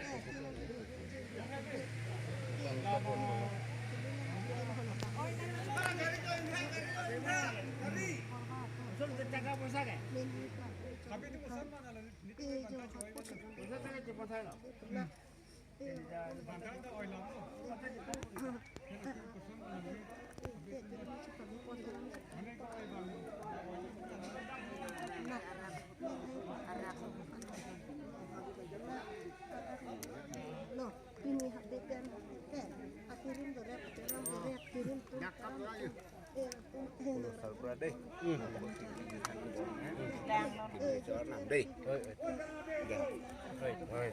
No, pini habeten, habeten. Atirim dore, atirim dore, atirim tum, tum, tum. Eh, tum, eh, Polo no. Sarpra dei. Hmm. Polo sarpra dei. Dah. Oi, oi.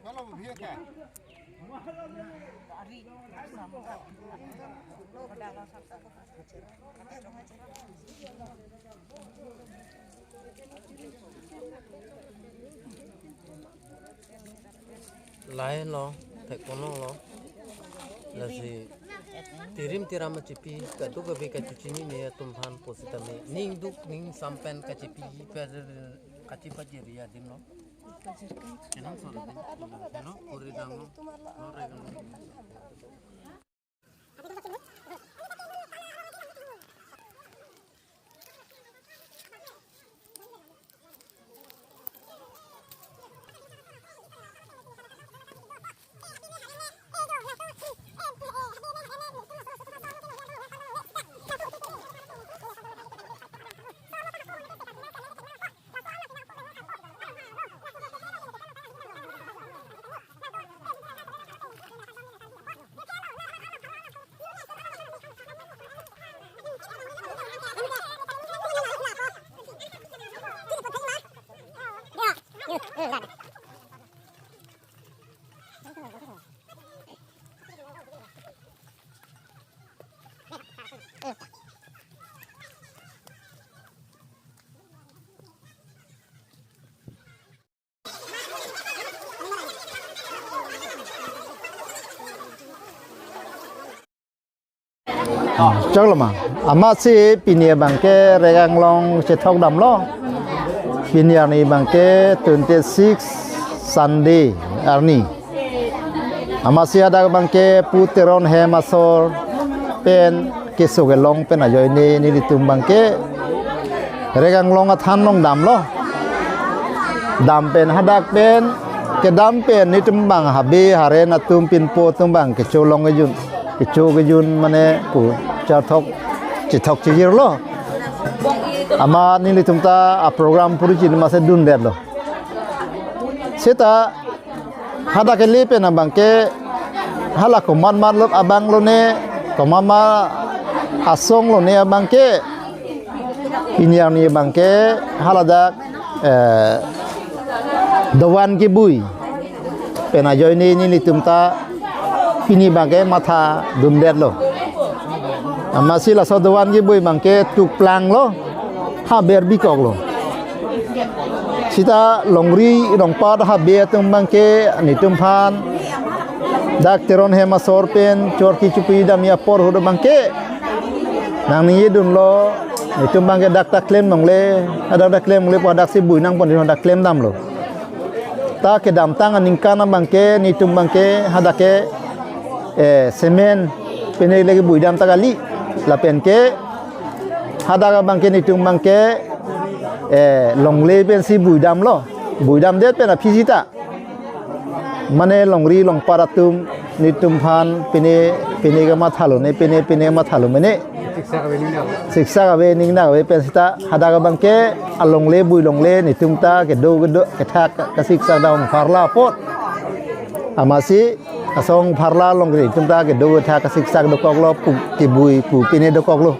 Kalau behiu ke? Lahelo, thekponlonglo. Lasi tirim tiram achipi, kadokave kachechinine atum aphan pusitame, ning duk ning sam pen kachipi, per, kachipajirji adimlo. Kenang sore din. Heno, puri danglo. No, regang. Choklo ma. Amatsi pini abangke Regang Long chethok damlo. Pini arni abangke twenty-six Sunday arni. Amatsi hadak abangke pu Teron hem asor pen keso kelong pen ajoine nelitum abangke Regang Long athan along damlo. Dam pen hadak pen kedam pen nelitum abang habe haren atum pinpo atum abang kecho long kejun. Kecho kejun mane pu charthok chethok chijirlo. Amat nelitum ta a program puri chini masi dundetlo. Seta hadak kele pen abangke hala komat mat lo abang lone, komat mat asong lone abangke, pini arni abangke haladak, eh, dovan kebui pen ajoine nelitum ta pini abangke matha dundetlo. Amatsi laso dovan kebui abangke tukplanglo, haber bikoklo. Seta longri longpat habe atum abangke nelitum aphan dak Teron hem asor pen chorki chupi damji apor ahut abangke nangningje dunlo, nelitum abangke dak ta klem longle, hadak ta klem longle pu hadaksi bui nangpon nelitum dak klem damlo. ta kedamtang aningkan abangke, netum abangke hadak ke, eh, cement pine lake buidam ta kali. Lapen ke hadak abangke netum abangke, eh, longle pensi buidamlo. Buidamdet pen aphi sita, mane longri longpat atum netum aphan pine pine kamathalo ne, pine pine kamathalo mene. Siksak ave ning nang ave. Siksak ave ning nang ave pen sita hadak abangke alongle bui longle netum ta kedo kedo kethak kasiksak dam pharla apot. Amatsi asong pharla along netum ta kedo kethak kasiksak dokoklo, pu kebui pu pine dokoklo.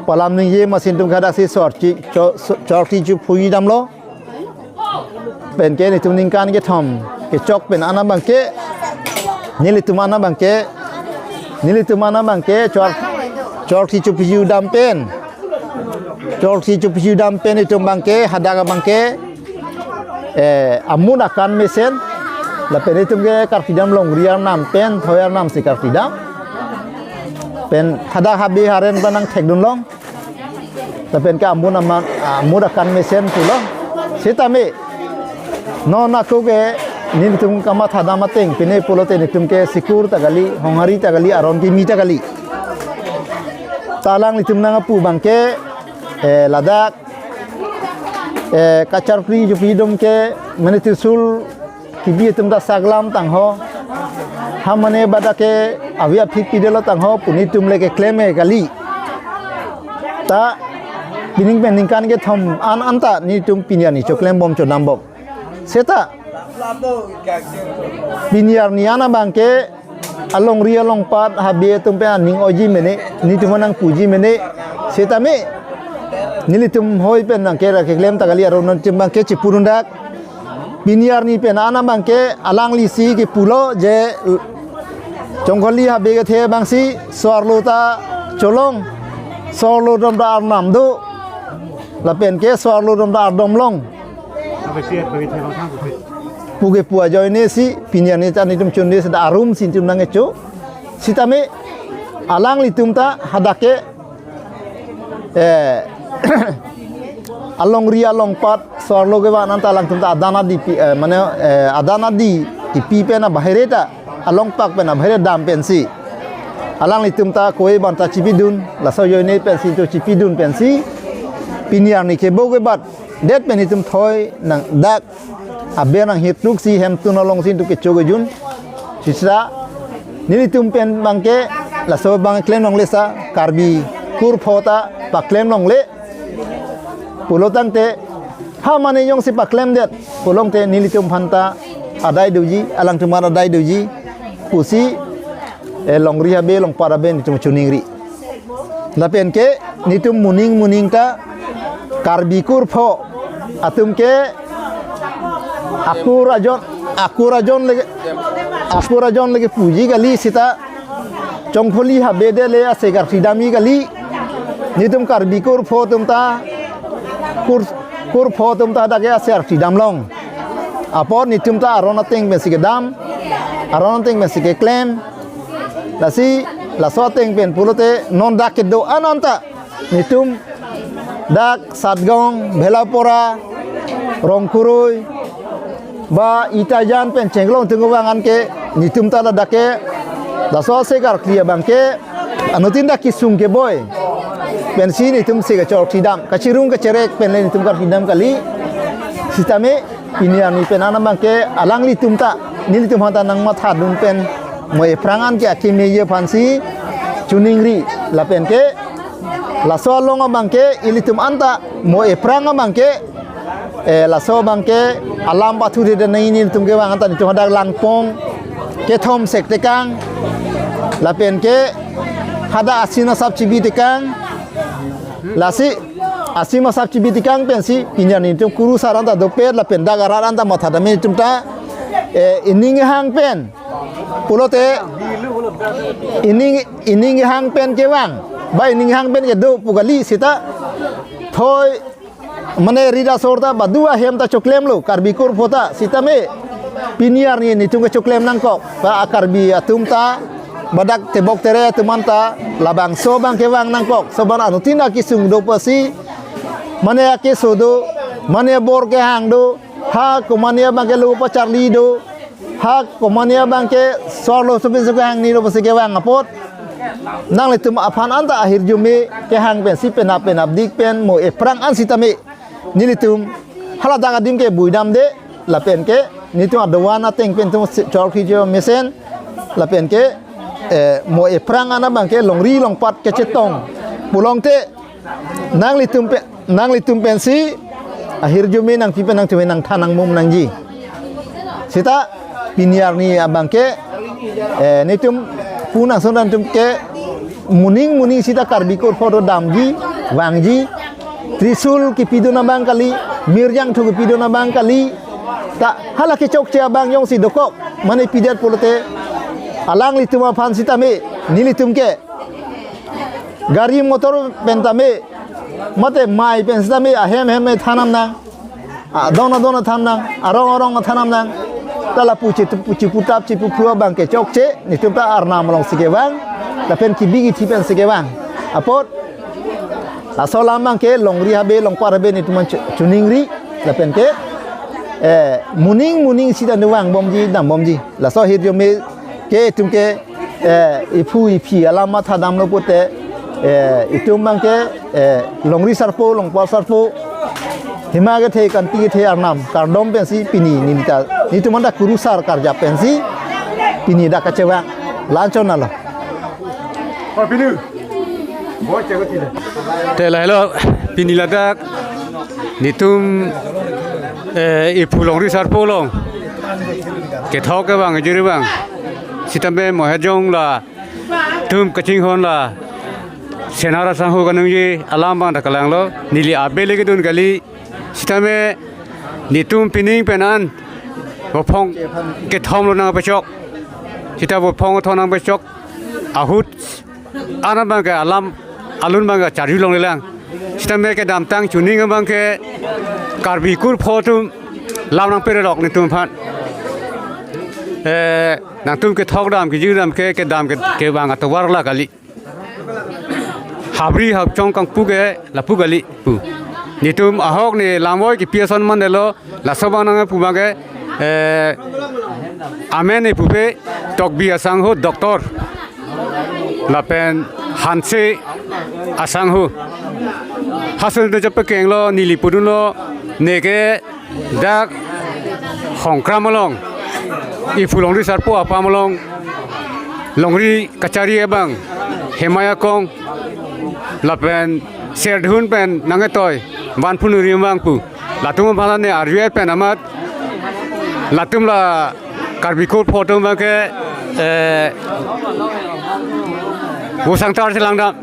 Pu alam ningje amatsi netum ke hadaksi chorti cho- so- chorti chophui damlo. Pen ke netum ningkan kethom kechok pen an abangke, nelitum an abangke, nelitum an abangke chor- chorti chophui dam pen, chorti chophui dam pen netum abangke hadak abangke, eh, amut akan mesen. Lapen netum ke karphi dam longri arnam pen thoi arnam si karphi dam. Pen hadak habe haren pen nangthekdun long. Lapen ke amut aman, amut akan mesen pulo. Sitame non ako ke netum kamatha dam ateng pine pulote netum ke sikur ta kali, honghari ta kali, aron kimi ta kali. Ta alanglitum nangpu abangke, eh, ladak, eh, kacharpri chophui dam ke mane Tripur kebi atum ta saklam tangho. Ha mane badak ke avi aphi pidelo tangho pu netum le keklem e kali. Ta pining pen ningkan kethom an anta netum pini arni choklem bom chodam bom. Seta pini arni an abangke alongri alongpat habe atum pen aning oji mene, netum nangpuji mene. Sitame nelitum hoi pen nangke ra keklem ta kali, aron netum abangke chipurundak. Pini arni pen an abangke alanglisi kepulo je Chongkholi habe kethe abangsi so-arlo ta cholong, so-arlo dom ta arnam do, lapen ke so-arlo dom ta ardom long. Pu kepu ajoine si pini arni ta netum chunde si da arum si netum nangkecho. Sitame alanglitum ta hadak ke, eh, alongri alongpat so-arlo kevan anta alangtum ta adan adi pi, eh, mane, eh, adan adi kipi pen abahire ta, alongpak pen abahire dam pensi alanglitum ta koi banta chipidun, laso ajoine pensi netum chipidun pensi pini arni kebo kebat det pen netum thoi nang dak aber nang hitluk si hemtun alongsi netum kecho kejun. Sisa nelitum pen abangke laso abang klem longle sa, Karbi kur pho ta paklem longle pulo tangte, ha mane jongsi paklem det pulongte nelitum aphan ta adai doji, alangtum aphan adai doji pusi, eh, longri habe longpat habe netum choningri. Lapen ke netum moning moning ta Karbi kur pho atum ke akur ajon, akur ajon lake, akur ajon lake puji kali sita Chongkholi habe det le ase karphi dam-i kali. Netum Karbi kur pho atum ta, kur, kur pho atum ta dak ke ase karphi dam long. Apot netum ta aron ateng pensi kedam, aron ateng pensi keklem. Lasi laso ateng pen pulote non dak kedo an anta netum dak Satgaon, Bhelapara, Rongkoroi, ba Itajan pen chenglong tung vang an ke netum ta ladak ke laso ase karkli abangke anuttin dak kesung keboi pensi netum si kachorthi dam, kachirung kacherek pen le netum karthi dam kali. Sitame pini arni pen an abangke alanglitum ta, nelitum aphan ta nangmathadun pen mo ephrang an ke akeme ye aphansi choningri. Lapen ke laso along abangke ilitum anta mo ephrang abangke, eh, laso abangke alam pathu de nai nelitum kevang anta netum hadak langpong kethom sek tekang, lapen ke hadak asin asap chibi tekang. Lasi asin asap chibi tekang pensi pini arni netum kurusar anta dopet lapen dak arat anta mathadam netum ta, eh, ining hang pen pulote ining, ining hang pen kevang ba ining hang pen kedo pu kali sita thoi mane rit asor ta badu ahem ta choklemlo Karbi kur pho ta. Sitame pini arni netum kechoklem nangkok ba a Karbi atum ta badak tebok tere atum anta labangso abang kevang nangkok, so abang anuttin akesung do pusi, mane akeso do, mane bor kehang do, Ha komane abangke lo pacharli do. Ha komane abangke sorlo sopi suka hangni lo pasi kevang apot. Nanglitum aphan anta ahirjume kehang pensi penap penapdik pen mo ephrang an sitame nelitum haladak adim ke buidamde lapen ke nelitum adovan ateng pen tum si-, chorkhi jo mesen lapen ke, eh, mo ephrang an abangke longri longpat kechetong pulote nanglitum pe-, nanglitum pensi ahirjume nangpi pen nangthume nangthan nangmum nangji. Sita pini arni abangke, eh, nelitum punang sondan tum ke moning moning sita Karbi Kurpho do damji, vangji, trisul kipidun abang kali, mirjangthu kipidun abang kali, ta hala kechokche abang jongsi dokok, mane pidet pulote, alanglitum aphan sitame, nelitum ke, gari motor pen tame, mate mai pen sitame, ahem hem thanam nang. Adon adon thanam nang, arong arong thanam nang. Ta lapu chi, puchi putap chi puphu abangke chokche, nelitum ta arnam alongsi kevang, lapen kibi kithi pensi kevang. Apot, laso alam abangke longri habe, longpat habe nelitum an chu-, choningri, lapen ke, eh, moning moning sita vangbomji, dambomji. Laso ahirjume ke itum ke, eh, iphu iphi alam matha damlo pulote, eh, itum abangke, eh, longri sarpo, longpat sarpo, hima kethe, kanti kethe arnam kardom pensi pini neli ta, nelitum anta kurusar karjap pensi pini dak kachevang. La-an chot nalo. Te lahelo pini ladak nelitum, eh, iphu longri sarpo along kethok kevang, jiri vang. Sitame mo hejong latum kachinghon la senar asangho kaningje alam abang ta kalanglo, neli abele kedun kali. Sitame nelitum pining pen an vophong kethom lo nangpechok. Sita vophong kethom nangpechok ahut an abangke alam alun abangke charjulonglelang. Sitame kedamtang chuning abangke Karbi Kurpho atum lam nangpererok nelitum aphan. Eh, nangtum kethok dam, kejir dam ke, kedam ke, kevang atovar la kali. Habri hapchong kangpu ke lapu kali pu. Nelitum ahok ne lamvoi kipi ason mandetlo, laso abang nangpu abangke, eh, amen ne pupe Tokbi asangho doctor. Lapen Hanse asangho. Hasun do chepekenglo, neli pudunlo, neke dak Hongkram along, iphu longri sarpo apam along, longri kachari abang, Hemai Akong, lapen Serdihun pen nangketoi, Vanphunuri abang pu. Latum aphan ne arjuet pen amat, latum la Karbi Kurpho atum abangke, eh, vosangtar chelangdam.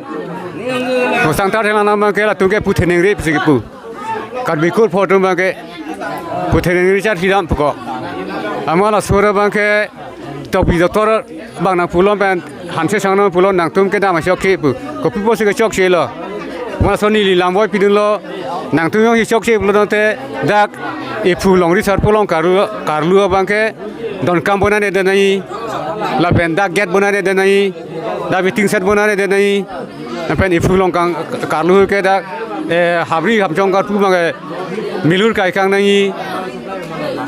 Vosangtar chelangdam abangke latum ke putheningri pisi kipu. Karbi Kurpho atum abangke putheningri charlidam puko. Amat laso ra abangke Tokbi doctor abang nangpulo pen Hanse asangho nangpulo nangtum kedam chokche pu. Kopi pusi kechokchelo. Amat laso neli lamvoi pidunlo nangtum jongsi chokche pulote dak iphu longri sarpo along karlu, karlu abangke donkam bonai ne denai. Lapen dak gate bonai ne denai. Dak waiting shed bonai ne denai. Lapen iphu along kang karlu ke dak, eh, habri hapchong karpu abangke milur kai kangnai,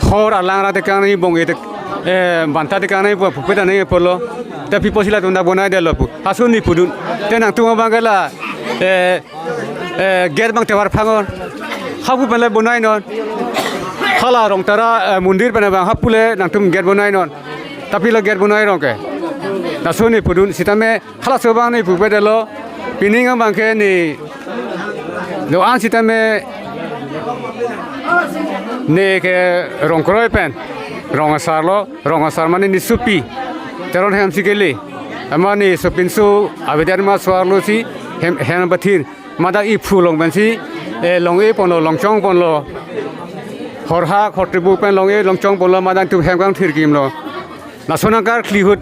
hor alang ra tekang nai, bong-e tek, eh, banta tekang nai, pu pupe ta nai pulo. Te pi pusi latum dak bonaidetlo pu. Hasun neli pudun. Te nangtum abangke la, eh, eh, gate abang tovar phangnon. Hapu pen le bonainon. Hala Rongtara, eh, mondir pen abang hapu le nangtum gate bonainon. Tapi la gate bonairong ke. Laso neli pudun sitame halaso abang neli pupedetlo. Pining abangke ne do-an sitame neke rong kroi pen rong asarlo, rong asar mane ne sopi. Teron hem si kele. Amat ne sopinso avedet ma so-arlo si hem, hem pathir. Amat dak iphu along pensi, eh, long-e ponlo, longchong ponlo. Horhak, hortebuk pen long-e, longchong ponlo, amat dak tum hem kangthir kimlo. Laso nangkarkli ahut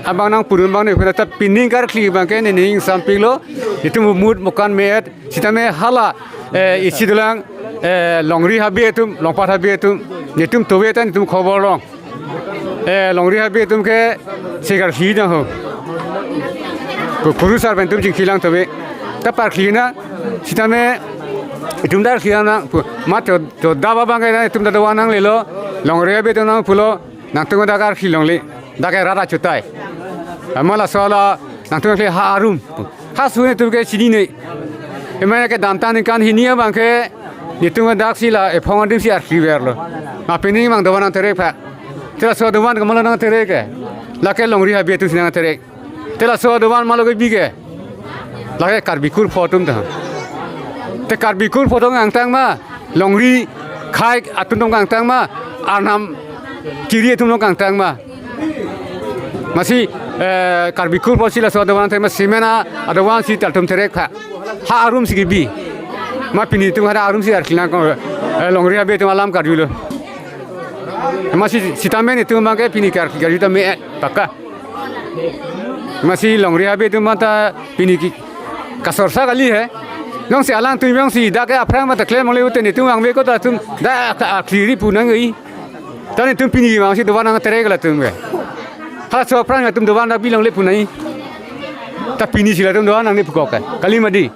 abang nangpudun abang ne, ta pining karkli abangke ne ning sampiklo, itum mut mokan me-et, sitame hala, eh, isi dolang, eh, longri habe atum, longpat habe atum, netum tove ta netum khobor long. Eh, longri habe atum ke sekarkli nang ho. Ku-, kurusar pen tum chingkilang tove. Ta parkli na, sitame Itum ta arkli nang pu, ma cho, chodap abang ke nang itum ta dovan nanglelo, longri abe atum nang pulo, nangtum dak arkli longle, dak ke rat achutai. Amat laso ala nangtum ke ha arum. Ha su netum ke chinine. Emane kedamtang ningkan hini abang ke netum daksi la ephong adim si arkli verlo. Ma pini mang dovan nangterek pha. Te laso dovan ke ma lo nangterek ke. Lake longri habe atum si nangterek. Te laso dovan ma lo kebi ke. Lake Karbi Kurpho atum ta. Te Karbi Kurpho atum kangtang ma, longri khai atum atum kangtang ma, arnam kiri atum atum kangtang ma. Masi, eh, Karbi Kurpho si laso dovan te ma cement adovan si tal atum terek pha. Ha arum si kebi. Ma pini atum ha arum si arkli nang ko, eh, longri habe atum alam karjulo. Masi sitame netum abang ke pini kar karju tame, eh, paka. Masi longri habe atum ta pini ke kasorsa kali he. Jongsi alangtum jongsi dak ke aphrang mata klem longle pute netum vangve ko ta atum dak ke arkli ri pu nangji. Ta netum pini vangsi dovan nangterek latum ke. Halaso aphrang atum dovan dak bi longle pu nangji. Ta pini si latum dovan nangne pu kok ke. Kali mati.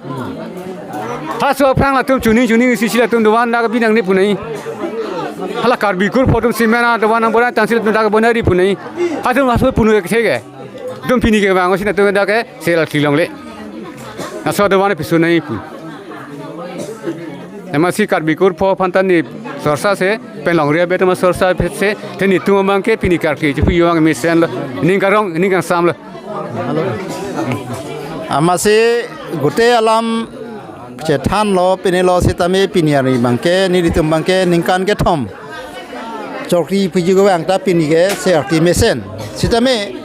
Halaso aphrang latum chuning chuning isi si latum dovan dak bi nangne pu nangji. Hala Karbi Kurpho atum cement adovan nang bonai tangsi latum dak bonai ri pu nangji. Halatum halaso punu ke theke. Atum pini kevang si latum dak ke sel arkli longle. Laso dovan pisun nangji pu. Emasi Karbi Kurpho aphan ta ne sorsa se, pen longri habe atum sorsa se, te netum abang ke pini karkli chepu yo-ang mesenlo. Ning karong, ning kangsam lo. Amatsi gute alam chethanlo, pinilo sitame pini arni abang ke, nelitum abang ke ningkan kethom chokri phuji kevang ta pini ke sel arkli mesen. Sitame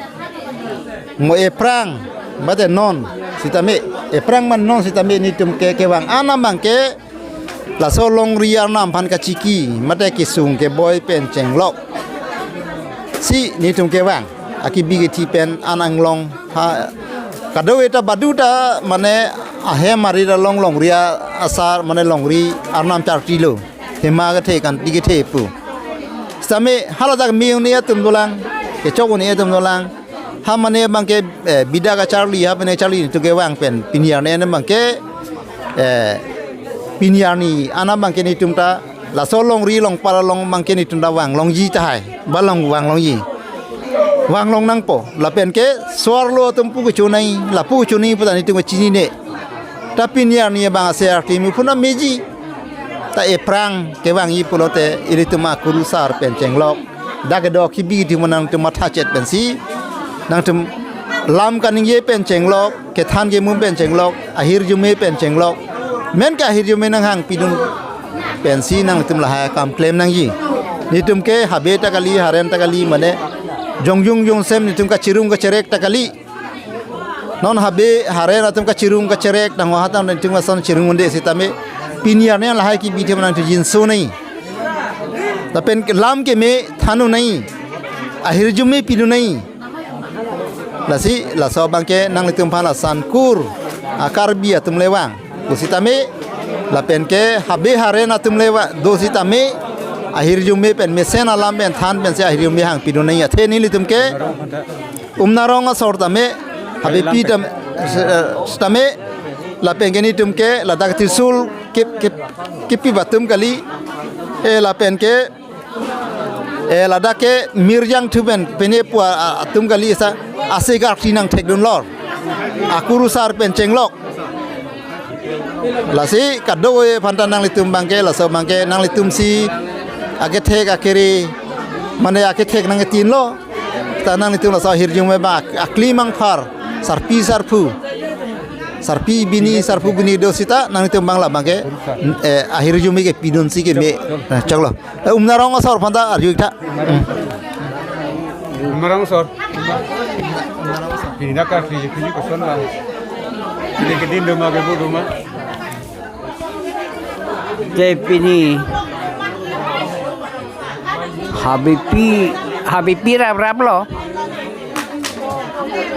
mo ephrang, mate non, sitame, ephrang man non sitame netum ke kevang an abang ke, laso longri arnam aphan kachiki, mate kesung keboi pen chenglok si netum kevang, akebi kethi pen an anglong ha, kadokave ta badu ta mane ahem arit along longri asar, mane longri arnam chartilo. Hema kethe kanti kethe pu. Sitame haladak me un-e atum dolang, kechok un-e atum dolang. Ha mane abang ke, eh, bida kacharli, ha mane charli netum kevang pen pini arni abang ke, eh, pini arni an abang ke netum ta laso longri longpar along abang ke netum ta vang longji tahai, ba long vang longji. Vang long nangpo, lapen ke so-arlo atum pu kecho nangji, lapu kecho nangji pu ta netum chinine. Ta pini arni abang ase arkli mi puna meji. Ta ephrang kevangji pulote ilitum akurusar pen chenglok. Dak kedo akebi kethi nangtum matha chet pensi. Nangtum lam kaningje pen chenglok, kethan kemum pen chenglok, ahirjume pen chenglok. Men ke ahirjume nanghang pidun pensi nangtum lahai akam klem nangji. Netum ke habe ta kali, haren ta kali, mane jongjung jongsem netum kachirung kacherek ta kali. Non habe haren atum kachirung kacherek, nang hatang netum ason chirung un-e sitame. Pini arni lahai kebi atum nangtum jinso nangji. Lapen lam keme than un nangji. Ahirjume pidun nangji. Lasi, laso abang ke nanglitum aphan lason kur, a Karbi atum le vang. Pu sitame, lapen ke habe haren atum le vang, do sitame, ahirjume pen mesen alam pen than pensi ahirjume hang pidun nangji athe nelitum ke, Umnarong asor tame, habepi tam, eh, tame, lapen ke netum ke, ladak Trishul, kip, kip, kipi atum kali, eh, lapen ke, eh, ladak ke mirjang thuben, pene pu a, a, atum kali sa, ase karkli nangthekdun lor. Akurusar pen chenglok. Lasi kadokave aphan ta nanglitum abang ke, laso abang ke nanglitum si akethek akere, mane akethek nangketin lo. Ta nanglitum laso ahirjume abang akli mangphar, sarpi sarpo. Sarpi bini, sarpo bini do sita nanglitum abang la abang ke, eh, ahirjume kepidun si keme. Nah, choklo. Eh, Umnarong asor aphan ta arju ik tha. Hmm. Umnarong asor. Pini dak karkli, pini koson abang. Pini kedin do ma, kebu do ma. Te pini habepi, habepi raprap lo.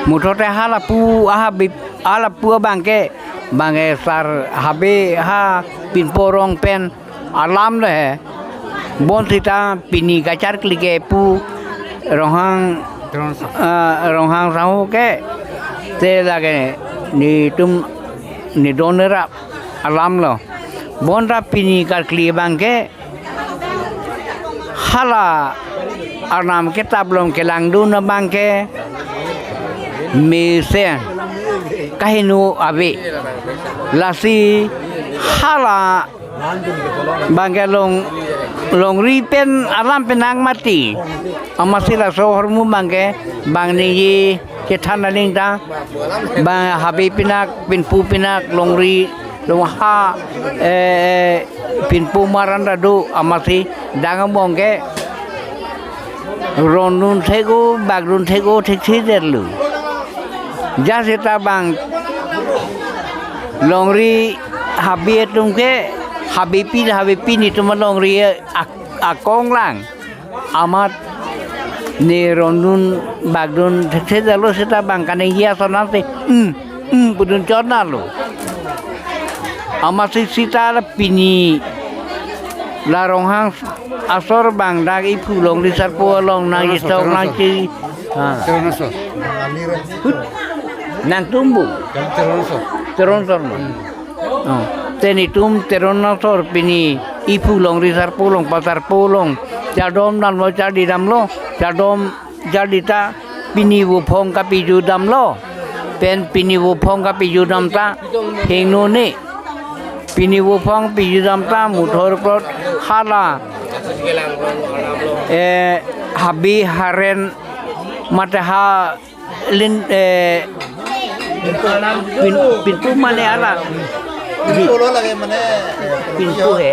Muthot te halapu, ahabe, halapu abang ke, abang ke sar habe ha pinpo rong pen alam le he. Bonsita pini kacharkli ke pu Ronghang, ah, Ronghang sahu ke te lake netum nedon rap alam lo. Bonta pini karkli abangke hala Arnam kitab along kelangdun abangke mesen kaheno ave. Lasi hala abangke long, longri pen alam penang mati. Amatsi laso ahormu abangke bang ningje chethan aling ta, bang habe pinak, pinpu pinak, longri, long ha, eh, pinpu maran ta do, amatsi dang abangke rondun thek-o, bakdun thek-o, thekthedetlo. Jat seta bang longri habe atum ke, habepi, habepi netum alongri ak-, akong lang. Amat ne rondun bakdun thekthedetlo seta bang kaningje ason ansi, hmm, hmm, pudun chotnalo. Amatsi seta la pini la Ronghang asor bang dak iphu longri sarpo along nang Teron asor, istok Teron nang asor. Chi. Ha. Teron asor. Nangtum bu. Teron asor. Teron asor ma. Oh. Te netum Teron asor pini iphu longri sarpo along pasarpo along chardom damlo, chardi damlo, chardom chardi ta pini vophong kapiju damlo. Pen pini vophong kapiju dam ta hingno ne. Pini vophong piju dam ta muthor plot hala, eh, habe haren mate ha lin, eh, pin-, pintu mane hala. Pintu lo lagi mane, eh, pintu he.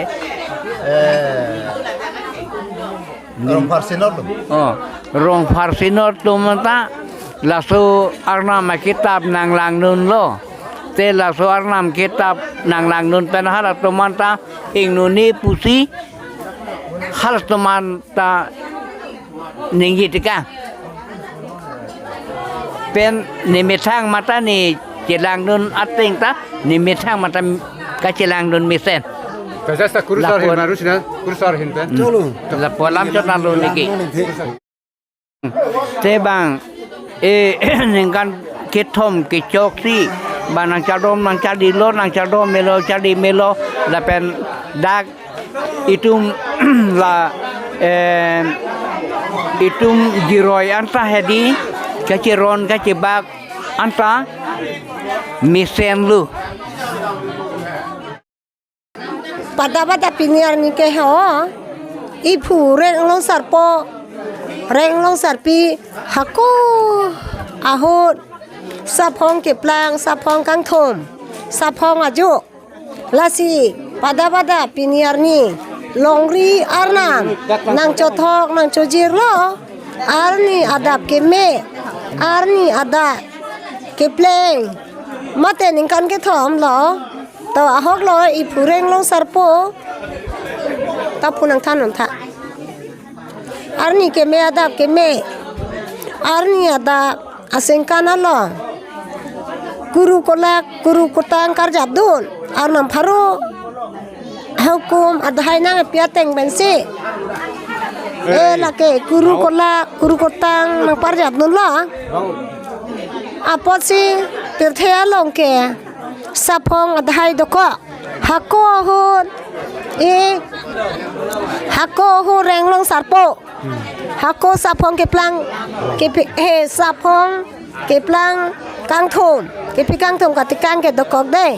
Eh, Rongpharsinor atum. Oh, Rongpharsinor atum ta laso Arnam akitab nanglangdunlo. Te laso Arnam kitab nanglangdun pen halatum anta hingno ne pusi halatum anta ningje tekang. Pen ne methang mate ne chelangdun ateng ta, ne methang mate kachelangdun mesen. Kajasta kurusar hin Lapor. Marusna, kurusar hin pen. Hmm. Cholo. Lapu alam chotnalo neke. Te bang, eh, ningkan kethom kechoksi, bang nangchardom nangchardilo, nangchardom melo, chardi melo, lapen dak itum la, eh, itum jiroi anta hedi, kacheron kachebak anta mesenlo. Pada pada pini arni ke ho, iphu reng long sarpo, reng long sarpi, hako ahut, saphong keplang, saphong kangthom, saphong ajo. Lasi pada pada pini arni longri Arnam nangchothok nangchojirlo, arni adap keme, arni adap kepleng, mate ningkan kethom lo. To ahok lo iphu reng long sarpo. Ta pu nangthan non tha. Arni keme adap keme. Arni adap asengkan along. Kuru kolak, kuru kotang karjapdun. Arnam pharo hukum adhai nangpi ateng pensi. Eh, lake kuru kolak, kuru kotang nangparjapdunlo. Apotsi pirthe along ke saphong adhai dokok. Hako ahut, eh, hako ahut reng long sarpo. Hako saphong keplang, kepi, eh, saphong keplang kangthom, kepi kangthom katikang ke dokok dei.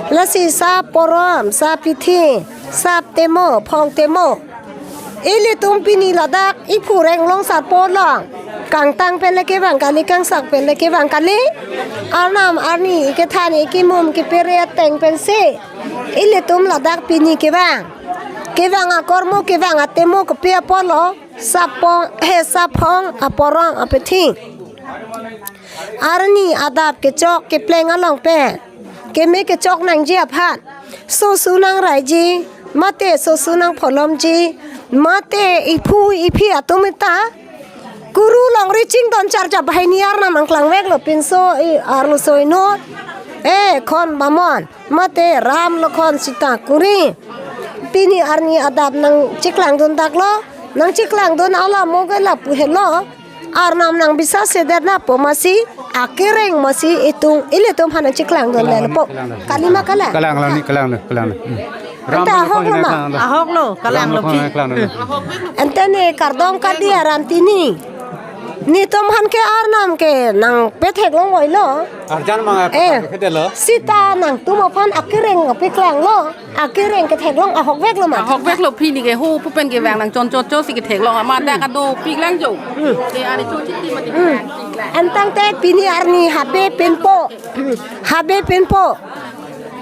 Lasi sap porom, sap pithi, sap temo, phong temo. Ilitum pini ladak iphu reng long sarpo along. Kangtang pen le kevang kali, kangsak pen le kevang kali. Arnam arni kethan ikimum kepere ateng pensi ilitum ladak pini kevang. Kevang akormo, kevang atemo kepi apotlo. Saphong, he saphong aporong apithi. Arni adap kechok kepleng along pen keme kechok nangji aphan, sosu nangraiji, mate sosu nangpholomji, mate iphu iphi atum ta kuru longri chingdon charjap bahai ni Arnam nangklangveklo pinso i arloso inut. Eh, khon bamon, mate ram lokhon sita kuri. Pini arni adap nangcheklangdun daklo, nangcheklangdun alam mo ke lapu helo. Arnam nang bisa sedet na po masi, akereng masi itum, ilitum aphan nangcheklangdun lelo po. Kalima kalang. Kalang, kalang, kalang, kalang. Hmm. Ram Ante ahok lo ma? Ahok lo, kalang lo phi. Kalang lo. Ante ne kardom kardi aran tini. Netum aphan ke Arnam ke nangpethek longvoilo. Arjan mang Eh. Kedelo. Sita nangtum aphan akereng apiklanglo. Akereng ketheklong ahokvek lo ma? Ahokvek lo phi, ne ke ho pu pen kevang nang chonchotcho si ketheklong amat dak kado piklang jo. Hmm. Ke ani chochiti mati Hmm. piklang. Antangte pini arni habe pinpo. Habe pinpo.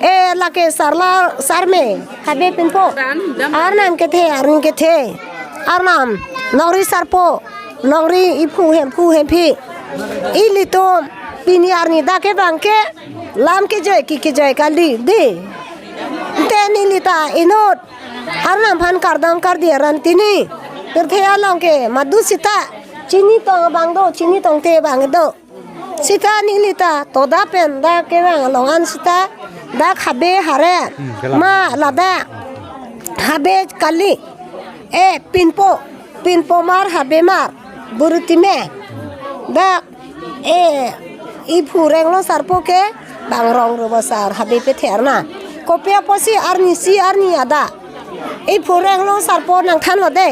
Eh, lake sarla sarme. Habe pinpo. Dan, dan. Arnam kethe, arni kethe. Arnam. Longri sarpo. Longri iphu hemphu hemphi. Ilitum pini arni dak kevang ke. Lam kejoi ki kejoi kali di. Ante nelita inut Arnam aphan kardom kardi aran tini. Pirthe along ke madu sita. Chinitong abang do, chinitongte abang do. Sita nelita toda pen dak kevang along an sita. Dak habe hare. Hmm, kelang. Ma ladak. Habe kali. Eh, pinpo. Pinpo mar habe mar. Buru time. Dak Eh, iphu Renglong sarpo ke bang rong rubo sar habe pether na. Kopi apotsi arni isi arni adap. Iphu Renglong sarpo nangthanlo de.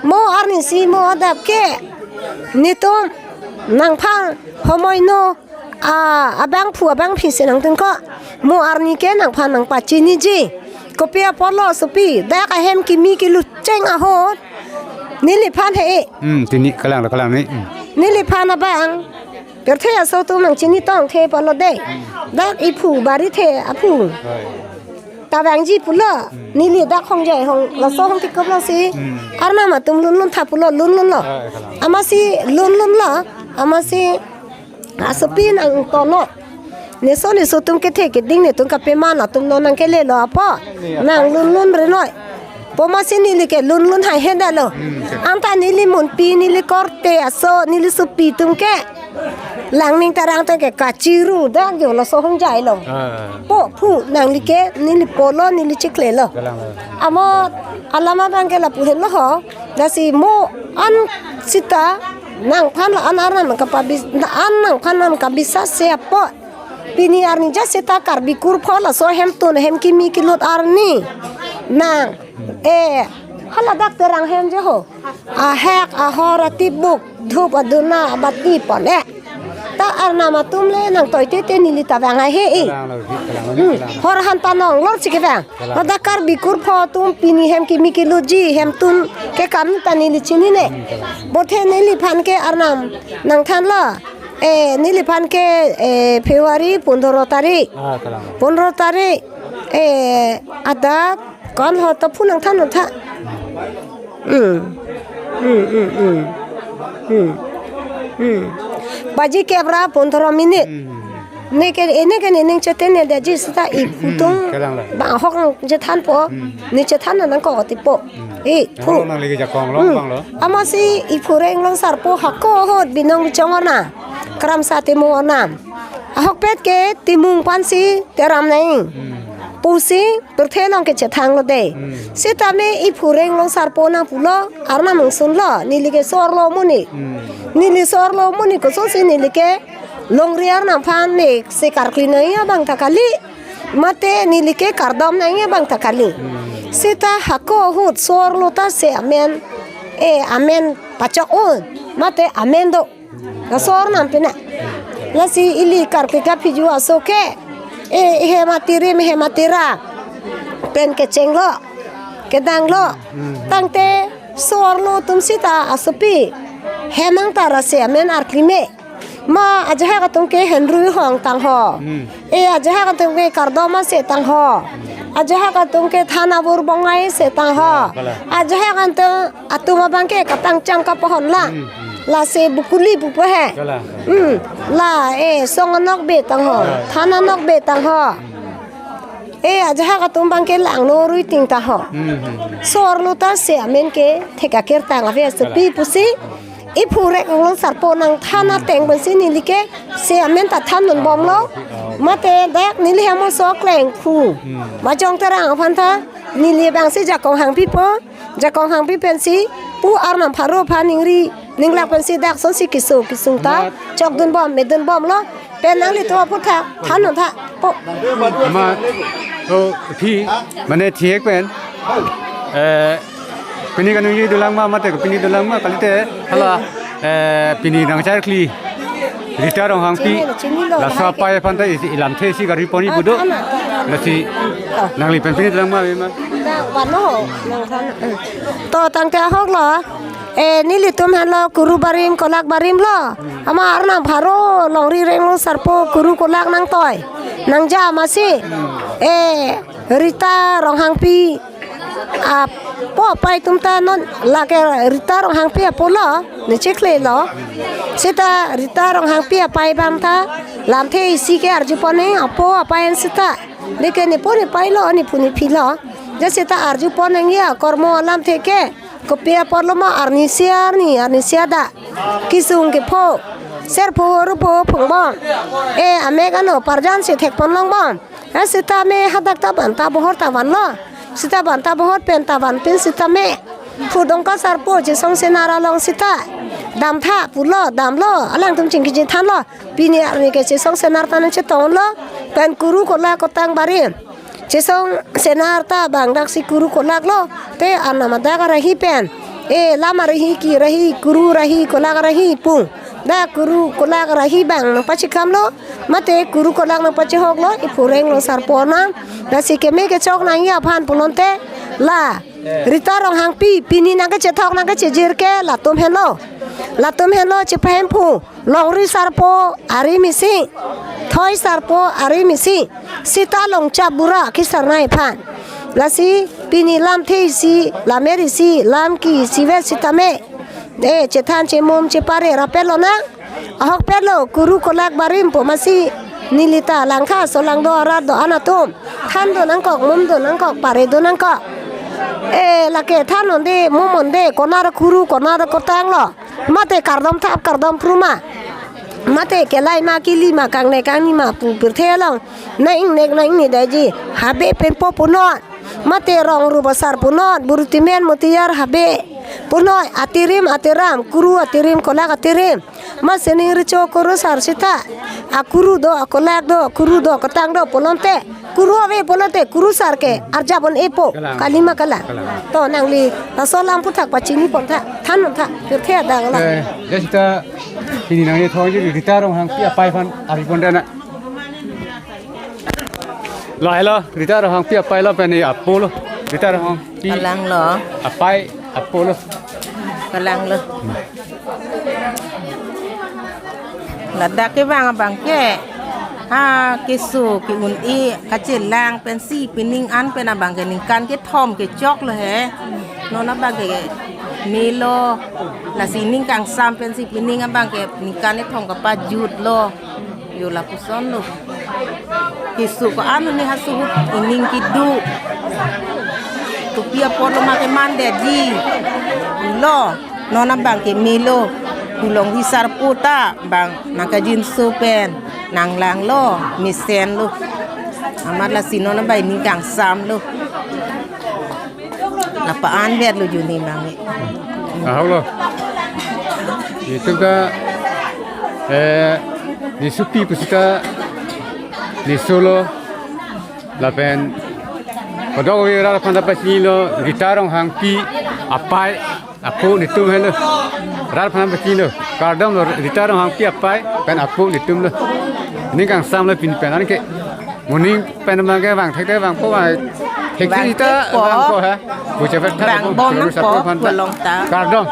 Mo arni isi mo adap ke. Netum nangphan homoi no. A, abangphu abangphi si nangtun ko. Mo arni ke nangphan nangpachiniji. Kopi apotlo sopi. Dak ahem kimi kilu cheng ahut. Neliphan he. Hmm, tini kalang lo, kalang ni. Hmm. Neliphan abang. Pirthe aso atum nangchinitong the pulo de. Dak iphu barithe aphu. Hoi. Tavangji pulo. Hmm. Neli dak hongjai hong laso hong tikop lo si. Hmm. Arnam atum lunlun tha pulo lunlun lo. Hoi, kalang. Amatsi lunlun lo. Amatsi asopi nangtono. Neso neso atum kethe keding netum kapeman atum non nangkelelo apo. Nang lunlun rinoi. Pu amatsi neli ke lunlun hai heda lo. Hmm, okay. Anta neli munpi, neli korte aso, neli sopi atum ke. Langning tarang atum ke kachiru dak jo laso hongjai lo. Ah. Po phu nangli ke, neli polo, neli chikle lo. Kalang lo. Amo alam abang ke lapu henlo ho. Lasi mo an sita nangphan la-an Arnam kapabis-, la-an nangphan nangkabisas se apo. Pini arni ja sita Karbi kurpho laso hemtun hem kimi kilut arni. Nang, eh, haladak terang hem je ho. Ahek, ahor, atibuk, dhup, aduna, abati pon, eh. Ta Arnam atum le nangtoite te neli tavang ahe e. Kalang lo, kalang lo, Hmm. kalang. Hor han panong lor chikevang. Kalang. Ladak Karbi kurpho atum pini hem kimi kilutji hemtun kekam ta neli chinine. Hmm, kalang. Bothe neliphan ke Arnam nangthanlo. Eh, neliphan ke, eh, February pondro tarik. Ah, kalang. Pondro tarik. Eh, adap Kon ho to phu nangthan nangthan. Hmm. Hmm, hmm, hmm. Hmm. Hmm. Baji kep ra pondro minute. Hmm. Ne ke, ne ke ne ning chete ne daji sita iphu atum. Hmm, kalang lo. Bang ahok nangchethanpo. Hmm. Ne chethan nangkok tipo. Hmm. Eh, Lo phu. Nangli ke jakong lo, Hmm. bang lo. Amatsi iphu Renglong sarpo hako ahut binong bichong arnam. Kramsa timung arnam. Ahokpet ke timung aphansi teram nang. Hmm. Pusi pirthe along ke chethanglo de. Hmm. Sitame iphu Renglong sarpo nangpulo, Arnam nangsunlo, neli ke so-arlo amonit. Hmm. Neli so-arlo amonit kosonsi neli ke longri Arnam aphan ne se karkli nangji abang ta kali. Mate neli ke kardom nangji abang ta kali. Hmm. Sita hako ahut so-arlo ta se amen, eh, amen pachok un. Mate amen do. Laso arnam pina. Lasi ili karkli kaphi ju aso ke. Eh, hem atirim, hem atira. Pen kechenglo. Kedanglo. Hmm. Tangte so-arlo atum sita asopi. Hem angta ra se amen arklime. Ma ajahak atum ke henrui hong tangho. Hmm. Eh, ajahak atum ke kardom ase tangho. Ajahak atum ke than abur bongai se tangho. Ah, kalang. Ajahak atum, atum abang ke kapangchang kapahon la. Hmm, hmm. Lasi bukuli pupo he. Kalang. Hmm. La, eh, song anok be tangho. Ah. Than anok be tangho. Eh, ajahak atum abang ke langno rui ting tangho. Hmm, hmm, hmm. So-arlo ta se amen ke thek akir tang ave asopi Kalang. Pusi. Iphu Renglong sarpo nangthan ateng pensi neli ke se amen ta than non bomlo. Mate dak neli hem oso kleng phu. Hmm. Majong Terang aphan ta neli abangsi jakong hangpipo. Jakong hangpi pensi pu arnam pharo phan ningri ninglak pensi dak sonsi kiso kisung ta Mat. Chokdun bom, medun bomlo. Pen nanglitum aphuthak than non tha. Po. Mat. To aphi, mane thihek pen, eh, pini kaningje dolang ma, mate pini dolang ma, kalite hala, eh, pini nangcharli Rita Ronghangpi, chini, chini lo, laso hai ke. Apai aphan ta isi ilamthe isi gari poni Ah, pudo. Than, than, than. Lasi Ah. nangli pen pini dolang ma, ma. Da, wano, nang than. To tangte ahok lo. Eh, nelitum henlo kuru barim, kolak barim lo. Amat arnam pharo longri renglo sarpo kuru kolak nangtoi. Nangja masi. Eh, Rita Ronghangpi apo apai atum ta non lake Rita Ronghangpi apo lo, ne chikle lo. Seta Rita Ronghangpi apai abang ta lamthe isi ke arjupon nang apo apai an seta. Deke ne po ne pai lo, ne pu ne phi lo. Ja seta arjupon nangji akormo alamthe ke. Kopi apor lo ma arni isi arni, arni isi adak. Kesung kepho. Serpho rupo phongbom. Eh, amek ano parjan si thekpon longbom. Eh, sitame hadak ta ban ta bohor ta vanlo. Seta ban ta bohor pen ta van pen sitame. Phu Dongka sarpo Chesong Senar along seta. Damtha pulo, damlo. Alangtum chingkiji thanlo. Pini arni ke Chesong Senar ta nangchetonglo. Pen kuru kolak kotang barim. Chesong Senar ta bang daksi kuru kolak lo. Te anam adak arahi pen. Eh, lam arahi, ki arahi, kuru arahi, kolak arahi pu. Da kuru kolak arahi bang nangpachekam lo. Mate kuru kolak nangpachehok lo. Iphu renglo sarpo nang. Lasi keme kechok nangji aphan pulote. La. Rita Ronghangpi, pini nangkechethok nangkechejir ke latum henlo. Latum henlo chepahemphu. Longri sarpo arim isi, thoi sarpo arim isi, seta longchap bura kisarnai aphan. Lasi pini lamthe isi, lamer isi, lam ki isivet sitame. Eh, chethan chemum chepare rapet lonang. Ahokpet lo, kuru kolak barim po masi, neli ta langkha solangdo arat do-an atum. Than do nangkok, mum do nangkok, pare do nangkok. Eh, lake than onde, mum onde, konar kuru, konar kotang lo. Mate kardom thap kardom phru ma. Mate kelai ma kili ma kangne kangni ma pu pirthe along. Na ingnek na ingni daiji. Habe pen po punon. Mate rong rup asar punon. Buru timen mutiyar habe. Punon atirim atiram. Kuru atirim kolak atirim. Ma sining richo kuru sar seta. Akuru do akolak do. Kuru do kotang do pulote. Kuru ave pulote kuru sar ke arjapon-e po. Kalang. Kalima kalang. Kalang. To nangli laso alam aphuthak pachini pon tha, than pon tha, pirthe adang la. Eh, ja seta pini nangli thongji Rita Ronghangpi apai aphan ari pon dana. Lo helo, Rita Ronghangpi apai lo pen apo lo. Rita Ronghangpi. Kalang lo. Apai apo lo. Kalang lo. Ladak kevang abang ke. Ha, keso ke-un-e kachelang pensi pining an pen abang ke ningkan kethom kechok lo he. Non abang ke melo. Lasi ning kangsam pensi pining abang ke ningkan kethom kapajut lo. Yo lapuson lo. Keso ko-an ne hasuhut ining kedo. Kopi apor lo ma kemandetji. Lo, non abang ke melo. Pulong hisar puta bang nangkajinso pen nanglanglo, mesen lo. Amat lasi non abang ining kangsam lo. Napa-an vet lo juni bang e. Ahok lo. Itum ta, eh, ne sopi pusita ne solo. Lapen kodok ave rat aphan ta pachini lo, Rita Ronghangpi apai apo netum helo. Rat aphan pachini lo. Kardom lo Rita Ronghangpi apai pen apo netum lo. Ning kangsam lo pini pen anke. Moning pen abang ke vang thekte vangpo vang. Thek Vang sita thekpo. Vangpo ha. Bucha vet Vang bom nangpo, saphan ta. Bolong ta. Kardom.